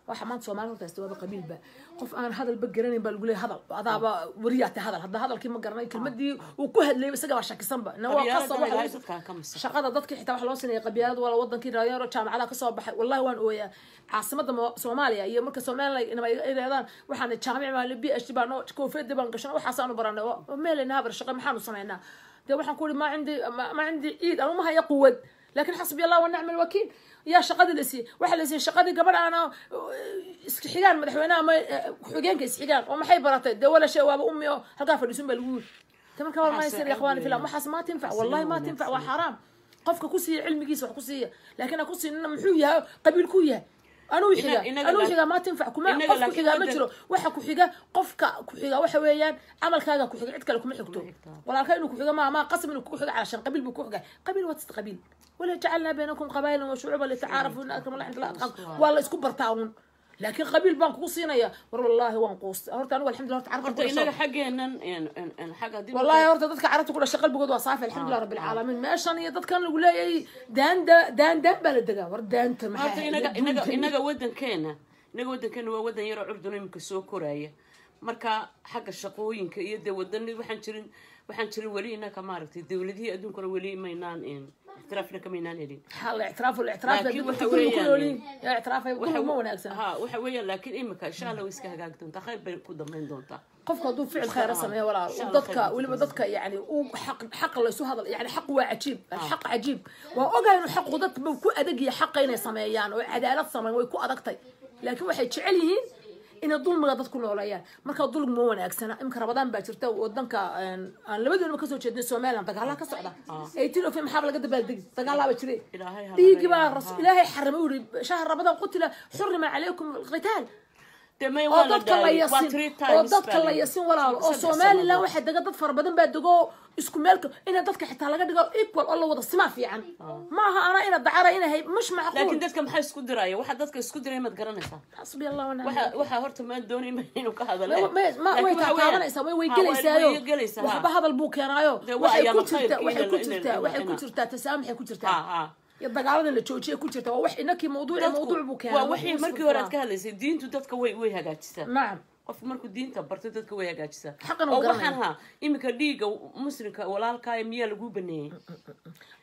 Waxa maanta Soomaali horta haysta waaba qabiilba. Qof aan hadalba garanayn baa lagu leeyahay hadal adaaba wariyaate hadal, hadda hadalkii ma garanayo, kelmadii uu ku hadlayay isaga baa shakisanba na waa qasab Qabyaaladana waxa ilaahay lagu dadkaa ka masaxo. Shaqada dadkii xitaa waxa loo saneeyay qabyaalad wala wadankii dhalinyaro jaamacadaha kasoo baxay. Wallahi waan ooyaa caasimada Soomaaliya iyo marka Soomaaliya inay yidhahdaan waxaan jaamic baan PhD baan oo koofiyada baan gashan waxaasaanu baranay oo meelaynaa habar shaqo maxaanu samaynaa? Dee waxaan ku ihi maa cindi ma cindi ciid anu ma haya quwad, laakiin xasbi allah wa nicma alwakiil. Yaa shaqadii la siiyey, waxaa la siiyey shaqadii gabadh aana iska xigaan madaxweynaha ama ku-xigeenka isxigaan oo maxay baratay dee wala shay waaba ummi oo halkaa fadhiisun baa lagu yiri. Marka war ma Waxaas yasir ya ikhwaani fillah, ceeb waxaas ma tinfac, Waxaas wallahi ma ma tinfac, waa wanaagsan. Xaraam qofka ku siiya cilmigiisa wax ku siiya, laakiin ha ku siinina muxuu yahay qabiil ku yahay anuu xiga anuu xiga ma tinfac kuma Inaga qof ku laakiin xiga ma jiro. Waxa ku xiga qofka ku xiga waxa weeyaan camalkaaga ku xiga, cid kale kuma xigto. Xigto. Walaalka inuu ku xiga ma qasab inuu ku xiga calashan qabiil buu ku xiga. Qabiil waa qabiil wala jacalnaa baynakum qabaa'ilan wa shucuuban litacaarafu ina akrama allahi cinda allahi atqaakum. Waa la isku bartaa uun, laakiin qabiil baan kugu siinaya. War wallaahi waan quustay horta anigu, alxamdulillah, horta carabta Horta ku dhasho. Inaga xaggeennan xagga haddii والله horta dadka carabta ku dhashay qalbigood waa saafi, alxamdulilah rabbil caalamiin. Meeshan iyo dadkan lagu leeyahay daanda daan daan baa la degaa, war daanta maxaa Horta inaga wadankeena waa wadan yaroo curdun imika soo koraya. Marka xagga shaqooyinka iyo dee wadan waxaan jirin Waxaan jirin weli inaka maaragtay dowladihii adduunkana weli maynaan ictiraafna kamaynaan helin. الاعتراف والاعتراف Laakiin waxa كل weeyaan- كل يا اعتراف كل ما wanaagsan. Ha, waxa weeyaan, laakiin imika insha Allah way iska hagaagi doontaa, khayr bay ku dambayn doontaa. Qofka hadduu ficil khayr sameeyo, walaal, Insha Allah dadka khayr. Weliba dadka yani uu xaq xaq la isu hadal, yani xaq waa cajiib, xaq cajiib waa ogahay inuu xaqu dadka buu ku adag yahay, xaqa inay sameeyaan oo cadaalad sameeyaan way ku adagtay, laakiin waxay jecel yihiin inay dulmiga dadku nooleeyaan. Marka dulmi ma wanaagsana. Imka Rabadaan baa jirta, wadanka aan labadoonaba kasoo jeednay, Somaliland, dagaalaa ka socda. 18 of maxaa laga dabaaldegi? Dagaalaaba jiray. Ilaahay ha dhiigii baa laga rasul Ilaahay xarimay, uu yidhi shahr Ramadaan qutila xurima calaykum alqitaal. Dee may Oo waa la dadka la dhaayay. Waa yasin three oo times dadka baa la la yasin, walaalo, oo 3 Somaliland sannadood. Waxaa dega dad fara badan baa dego isku meelka, ina dadka xitaa laga dhigo equal oo la wada simaa fiican. Maaha ana ina dacara ina hay mush macquul. Laakiin dadka maxaa isku diraya? Waxa dadka isku diraya maad garanaysaa? Xasbi Allah wa Waxa ni'mal. Waxa horta maan doonayn inuu ka hadalo. Way taataabanaysaa, way gelaysaayo, Gelaysaa. Waxba hadal buu keenaayo. Dee waa Waxay ku ayaama jirtaa khayrka waxay ku jirtaa waxay ku jirtaa tasaamuxay ku jirtaa iyo dagaalada la joojiyay ku jirta. Waa wax inakii mawduuci mawduuc buu keenaa. Waa wixii markii hore aad ka hadlaysay, diintu dadka way hagaajisaa. Qofku markuu diinta barto dadka way hagaajisaa. Xaqan uu Oo garanaya. Waxaan ha iminka dhiigga muslimka walaalkaaya miyaa laguu baneeyey?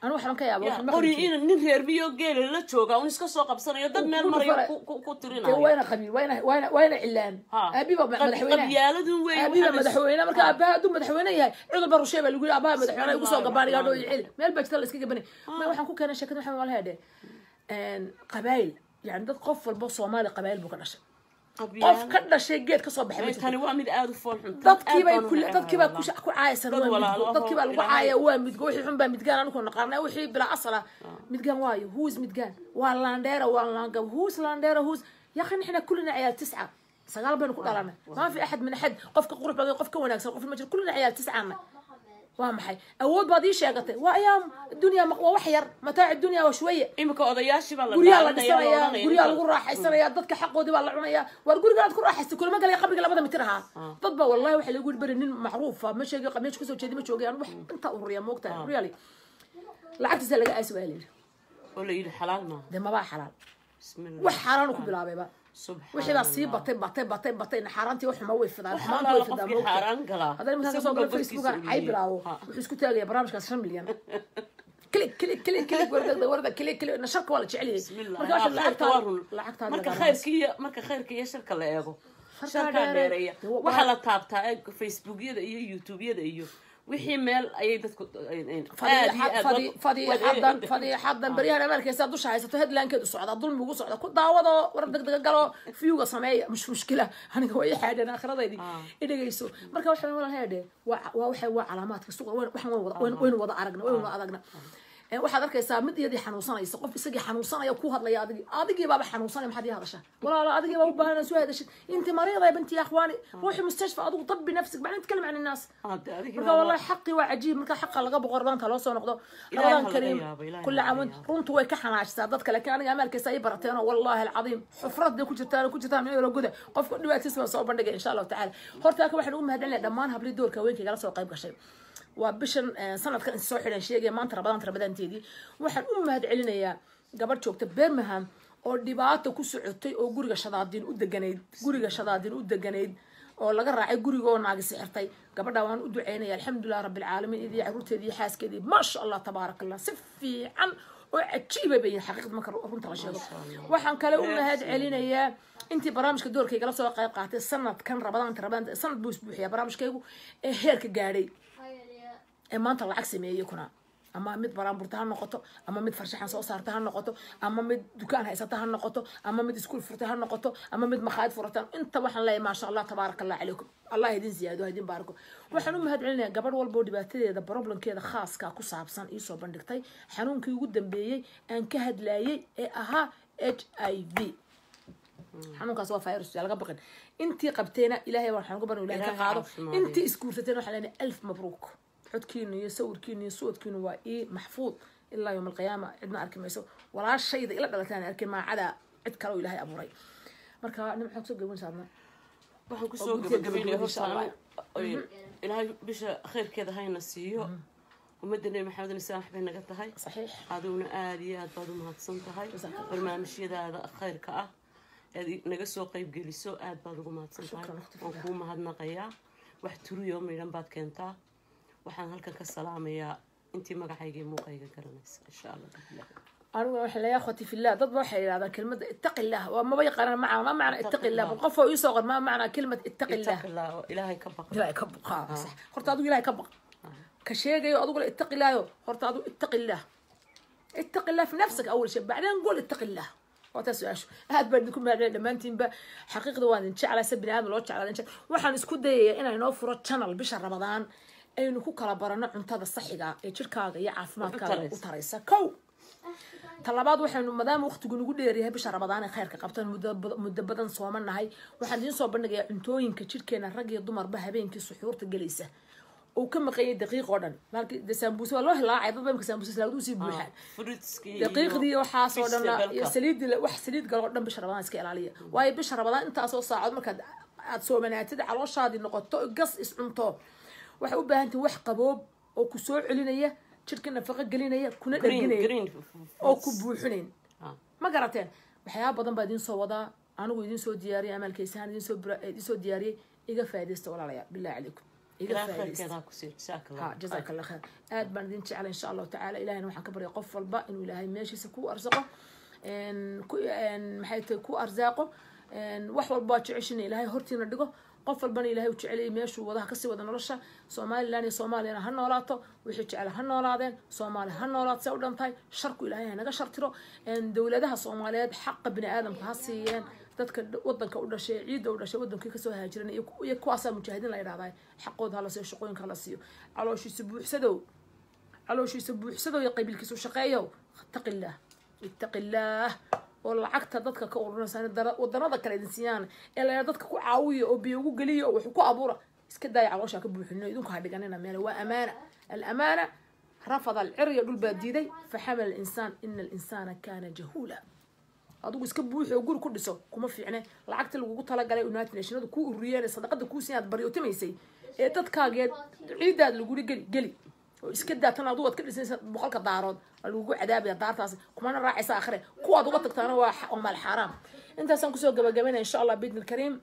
Anu waxaan ka yaaba waxaan maqli Qori jiray. In nin reer miyo geela la jooga un iska soo qabsanayo dad meel Ku marayo ku dee tirinayo. Waa ina qabiil, waa ina cilaan. Aabiba madaxweyne. Qabyaaladun wey. Aabiba madaxweyne. Marka aabaha hadduu madaxweyne yahay, cid walba rushee baa lagu yidhi aabaha madaxweyne igu soo gabaaniga hadhow iyo celi meel baa jirta la iska gabanay. Ma waxaan ku keenay sheekada waxaan walahi dheh qabaayil, yani dad qof walba Soomaali qabaayil buu ka dhashay, qof ka dhashay geed ka soo baxay ma jirto. Tani waa mid aada u fool xun. Dadkiibay kule, dadkiibaa ku ku caaysan. Dad Waa walaalo midgo, dadkiibaa lagu Ilaahay. caaya, waa midgo, wixii xun baa midgaan. Anigu naqaanaa wixii bilaa asal ah midgaan waayo. Who's midgaan? Waa landheera, waa laanga. Who's landheera? Who's يا اخي؟ نحن كلنا عيال تسعة، sagaal baynu ku dhalanay. ما في احد من احد qofka qurux badan, qofka wanaagsan, qof ma jiro. كلنا عيال تسعة. Waa maxay awood baad ii sheegatay? Waa ayaam dunya, waa wax yar, mataac dunya waa shوية. Imika odayaashii baa la Guryaa la dhaaranaya, dhisanayaa, oranaya, guryaa lagu raaxaysanaya, dadka xaqoodii baa la cunayaa. Waar guriga aad ku raaxaystay kulama galaya qabriga 2da mitir ahaa. Dad baa wallahi waxaa lagu yidhi beri nin macruufa ma sheegay, meesha kasoo jeedi ma joogay, aan wax intaa ururiya moogtahay, really, lacagtiisa laga aasi waa la yidhi. Oo la yidhi xalaal maaha. Dee mabaa xalaal. Bismillah. Wax xaaraan ku bilaabayba. Subxaan Wixii baa sii Allah. batay, batay, batay, batay. Xaaraantii wax xuma way fidaan, Wax xumaanta way allaala fidaan qofkii moogtahay. xaaraan galaa Haddana iminkaan kasoo isagu galo baa Facebook barkiisa cay u bilaabo, wuxuu isku taagaya barnaamijkaas 5 milyan click, click, click, click, warda warda, click, click. Nasharka waa la jecel yahay. Bismillah. Marka waxa Khayrka waa run. lacagtaa Marka khayrka iyo marka khayrka iyo sharka la eego, Sharkaa sharkaa dheereeya. dheereeya. Waxaa la taabtaa eeg Facebookyada iyo YouTubeyada iyo wixii meel ayay dadku aad iyo aad Fadiixadan, fadiixadan baryahan amarkaysa dusha haysato, headlinekeedu socdaa, dulmigu socda, ku daawado, war degdega galo, viewga sameeya. Mush mushkila, aniga waa ii xaadheen aakhiradaydii i dhegeyso. Marka waxa walaal heedhe waa waxay waa calaamaadka suuqa waxaan waynu wada aragna, waynu wada adagna. Waxaad arkaysaa mid iyadii xanuunsanaysa, qof isagii xanuunsanaya ku hadlaya. Adigii baaba xanuunsanaya, maxaad ii hadashaa? Walaalo, adigii baa u baahan inaad soo hadashid. انت مريضه يا بنتي، يا اخواني، روحي مستشفى، adigu طبي نفسك، بعدين تكلم عن الناس. Dee adigii marka wallahi xaqi waa cajiib. Marka xaqa laga boqo, Rabadaanka loo soo noqdo. Ilaahay Rabadaan ha laga kariim. yaabo, Ilaahay Kulla ha caam laga yaabo. Runtu way ka xanaajsaa dadka, laakiin aniga amaalkaysa ay barateen oo wallahi alcadiim xufrad ku jirtaan, ku jirtaan meel guda qofka dhibaatiisa baan soo bandhigay insha Allahu tacaala. Horta halkan waxaan ugu mahadcelinayaa dhammaan hablii doorka haweenkayga la soo qayb gashay. Waa bishan sanadkan is soo xidhan sheegaya maanta Rabadaanta, Rabadaanteedii. Waxaan u mahadcelinayaa gabadh joogta Birmingham oo dhibaato ku socotay, oo guriga shadaadiin u deganayd, guriga shadaadiin u deganayd, oo laga raacay guriga oo naagi sixirtay. Gabadha waan u duceynaya. Alxamdulilah rabbi alcaalamiin, idii caruurteedii iyo xaaskeedii, maasha Allah, tabaaraka Allah, si fiican oo cajiiba bay yihiin, xaqiiqda marka runta la sheego. Waxaan kale u mahad celinayaa intii barnaamijka doorkayga la soo qayb qaatay sanadkan Rabadaanta. Rabadaanta sanad buu isbuuxiyaa barnaamijkaygu ee heerka gaadhay ee maanta lacag sameeyey kuna, ama mid baraanburta ha noqoto, ama mid farshaxan soo saarta ha noqoto, ama mid dukaan haysata ha noqoto, ama mid iskuul furta ha noqoto, ama mid makhaayad furata. Inta waxaan leeyahay maasha Allah, tabaaraka Allah calaykum, Allah idin ziyaado, ha idin baarako. Waxaan u mahad celinayaa gabadh walba oo dhibaatadeeda, problemkeeda khaaska ku saabsan iisoo bandhigtay, xanuunkii ugu dambeeyey aan ka hadlayay ee ahaa HIV. Xanuunkaas waa virus, yaa laga baqin. Intii qabteena Ilaahay waxaan uga baryo Ilaahay ka Ilaahay qaado. caafimaadiyo. Intii isguursateena waxaan leenahay alf mabruuk. Xodkiinu iyo sawirkiinu iyo suwadkiinu waa ii maxfuud ilaa yowm alqiyaama. Cidna arki mayso, walaashayda ila dhalataan arkin maacada cid kale oo Ilaahay abuuray. Marka nin maxaa kusoo gabanaysaa adna? Waxaan kusoo Oo gurteeda gabagabaynaya gabagabada horta insha Allah. Ilaahay bisha khayrkeeda hayna siiyo, ummadda Nebi Maxamed nisaan waxbay naga tahay. Adiguna aada iyo aad baad u mahadsan tahay. Jazakallah khayr. Barnaamijyadaada khayrka ah aad naga soo qayb geliso aad baad ugu mahadsan tahay. Shukran, ukhti Waan fillah. kuu mahadnaqayaa. Wax turiyo miidhan baad keentaa. Waxaan halkan ka salaamayaa intii magacayga iyo muuqayga garanaysa, insha Allah billahi. Aniguna waxaan leeyahay, akhwati fillah, dad ba waxay yidhahdaan kelmadda ittaqi illah waa maba yaqaanaan macna. Ma macna ittaqi illah? Bal qof oo iisoo qor, ma macnaa kelmad ittaqi illah? Ittaqi illah oo Ilaahay ka baqa. Ilaahay ka baqa, sax. Horta adigu Ilaahay ka baq. Ka sheegayo adiguna ittaqi illaayo, horta adigu ittaqi illah, اتق الله في نفسك اول شيء، بعدين قول اتق الله. Waa taas su-aashu. Aad baan idinku mahadceliyay dhammaantiinba. Xaqiiqda waan idin jeclaa, se bini aadam loo jeclaa idin jeclaa. Waxaan isku dayayaa inaan inoo furo channel bisha Ramadaan aynu ku kala barano cuntada saxiga ee jirkaaga iyo caafimaadkaaga u taraysa. Kow talabaad, waxaynu maadaama waqtigu nagu dheeryahay bisha Ramadaan ee khayrka qabtan, muddo badan soomanahay, waxaan idiin soo bandhigayaa cuntooyinka jirkeena, rag iyo dumarba, habeenkii suxuurta gelaysa uu ka maqanyay daqiiq oo dhan. Maalkii dee saambuuse waa loo hilaacay, dad ba imka saambuuse salaagadu usii buuxaan. Fruitskii. Daqiiqdii waxaasoo dhan iyo saliidii, wax saliid galo oo dhan bisha Ramadaan iska ilaaliya, waayo bisha Ramadaan intaasoo saacood markaad aad soomanaatid, calooshaadii noqoto gas is cunto, waxay u baahan tahay wax qaboob oo ku soo celinaya jirka, nafaqo gelinaya, kuna dharginaya green oo ku buuxinayn. Ma garateen? Waxyaaba badan baa idiin soo wadaa, anigu idiin soo diyaariyay, amaalkaysahaan idiin soo diyaariyey. Iga faaidaysta walaalayaal, billahi calaykum, iga Ilaahay faaidaysta. Khayrkeeda ha ku siiyo, jazaaka Allah. Ha, jazaaka Allah khayr. Aad baan idin jeclay. Insha Allahu tacaala Ilahina waxaan ka baryay qof walba inuu Ilaahay meeshiisa ku arsaqo, maxay tahay, ku arsaaqo. Wax walba waa jeceshina Ilaahay hortiina dhigo. Qof walbana Ilaahay u jeceliyay meeshuu wadaha kasii wada nolosha. Somaliland iyo Soomaaliyana ha noolaato, wixii jecel ha noolaadeen, Soomaali ha noolaato say u dhan tahay. Sharku Ilaahay ha naga shartiro. Dowladaha Soomaaliyeed xaqa bini aadamka ha siiyeen dadka wadanka u dhashay, ciidda u dhashay, wadankii kasoo haajiran iyo kuwaasaa mujaahidiin la yidhahdaa. Xaqooda hala siiyo, shaqooyinka hala siiyo. Calooshiisa buuxsadow, calooshiisa buuxsadow iyo qabiilkiisu shaqeeyow, ittaqi illaah, ittaqi illaah. Oo lacagta dadka ka ururinaysa wadanada kale idin siiyaan ee la dadka ku caawiyo oo biyo ugu geliyo oo wax ku abuura, iska daaya, caloosha ka buuxino. Idinku ha dhiganina meel waa amaana. Alamaana rafada alcirya, dhul baa diiday. Faxamala alinsaan, ina alinsaana kaana jahuula. Adigu iska buuxi oo guri ku dhiso kuma fiicne. Lacagta lagugu talagalay, United Nationadu kuu ururiyeen, sadaqada kuu siin, aad baryootimaysay ee dadkaageed ciidaad laguri geli geli oo iska daa tan adigu aad ka dhisaysa 100-ka daarood. Waa lagugu cadaabaya daartaas, kumana raacaysa akhire. Kuwaad uga tagtaana waa maal xaaraam. Intaasaan kusoo gabagabaynaya, insha Allah biidni alkariim.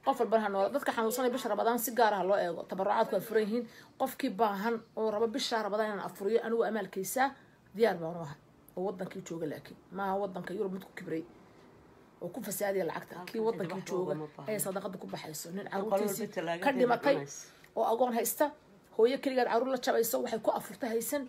Qof walbana ha noola. Dadka xanuunsanaya bisha Ramadaan si gaar ah loo eego. Tabarucaadku waa furan yihiin. Qofkii baahan oo raba bisha Ramadaan inaan afuriyo, anigu amaalkaysaa diyaar baan u ahay, oo wadankii jooga, laakiin maaha wadanka Yurub mid ku kibray oo ku fasaadiya lacagta. Kii wadankii Wax jooga loogama baahno. ee sadaqada ku baxayso, nin Qol caruurtiisii walba talaagadeeda ka dhimatay cunaysa. oo agoon haysta, hooyo keligeed caruur la jabayso, waxay ku afurta haysan,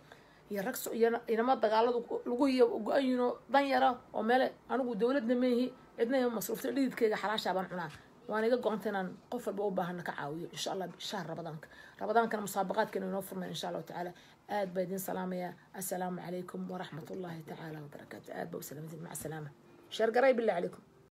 iyo rag iyo inama dagaaladu lagu hiyo go-an yihiin, dan yara oo meele. Anigu dowladna meehi, cidna ima masruufta, dhididkayga xalaashaa baan cunaa. Waan iga go-anta inaan qof walba u baahana ka caawiyo, insha Allah shahr Ramadaanka. Ramadaankana musaabaqaadkeena inoo furmay, insha Allahu tacaala. Aad baa idin salaamaya. Assalaamu calaykum waraxmat ullahi tacaala wabarakaatu. Aad baa u salaamantiin. Maca salaama. Share garay, billahi calaykum.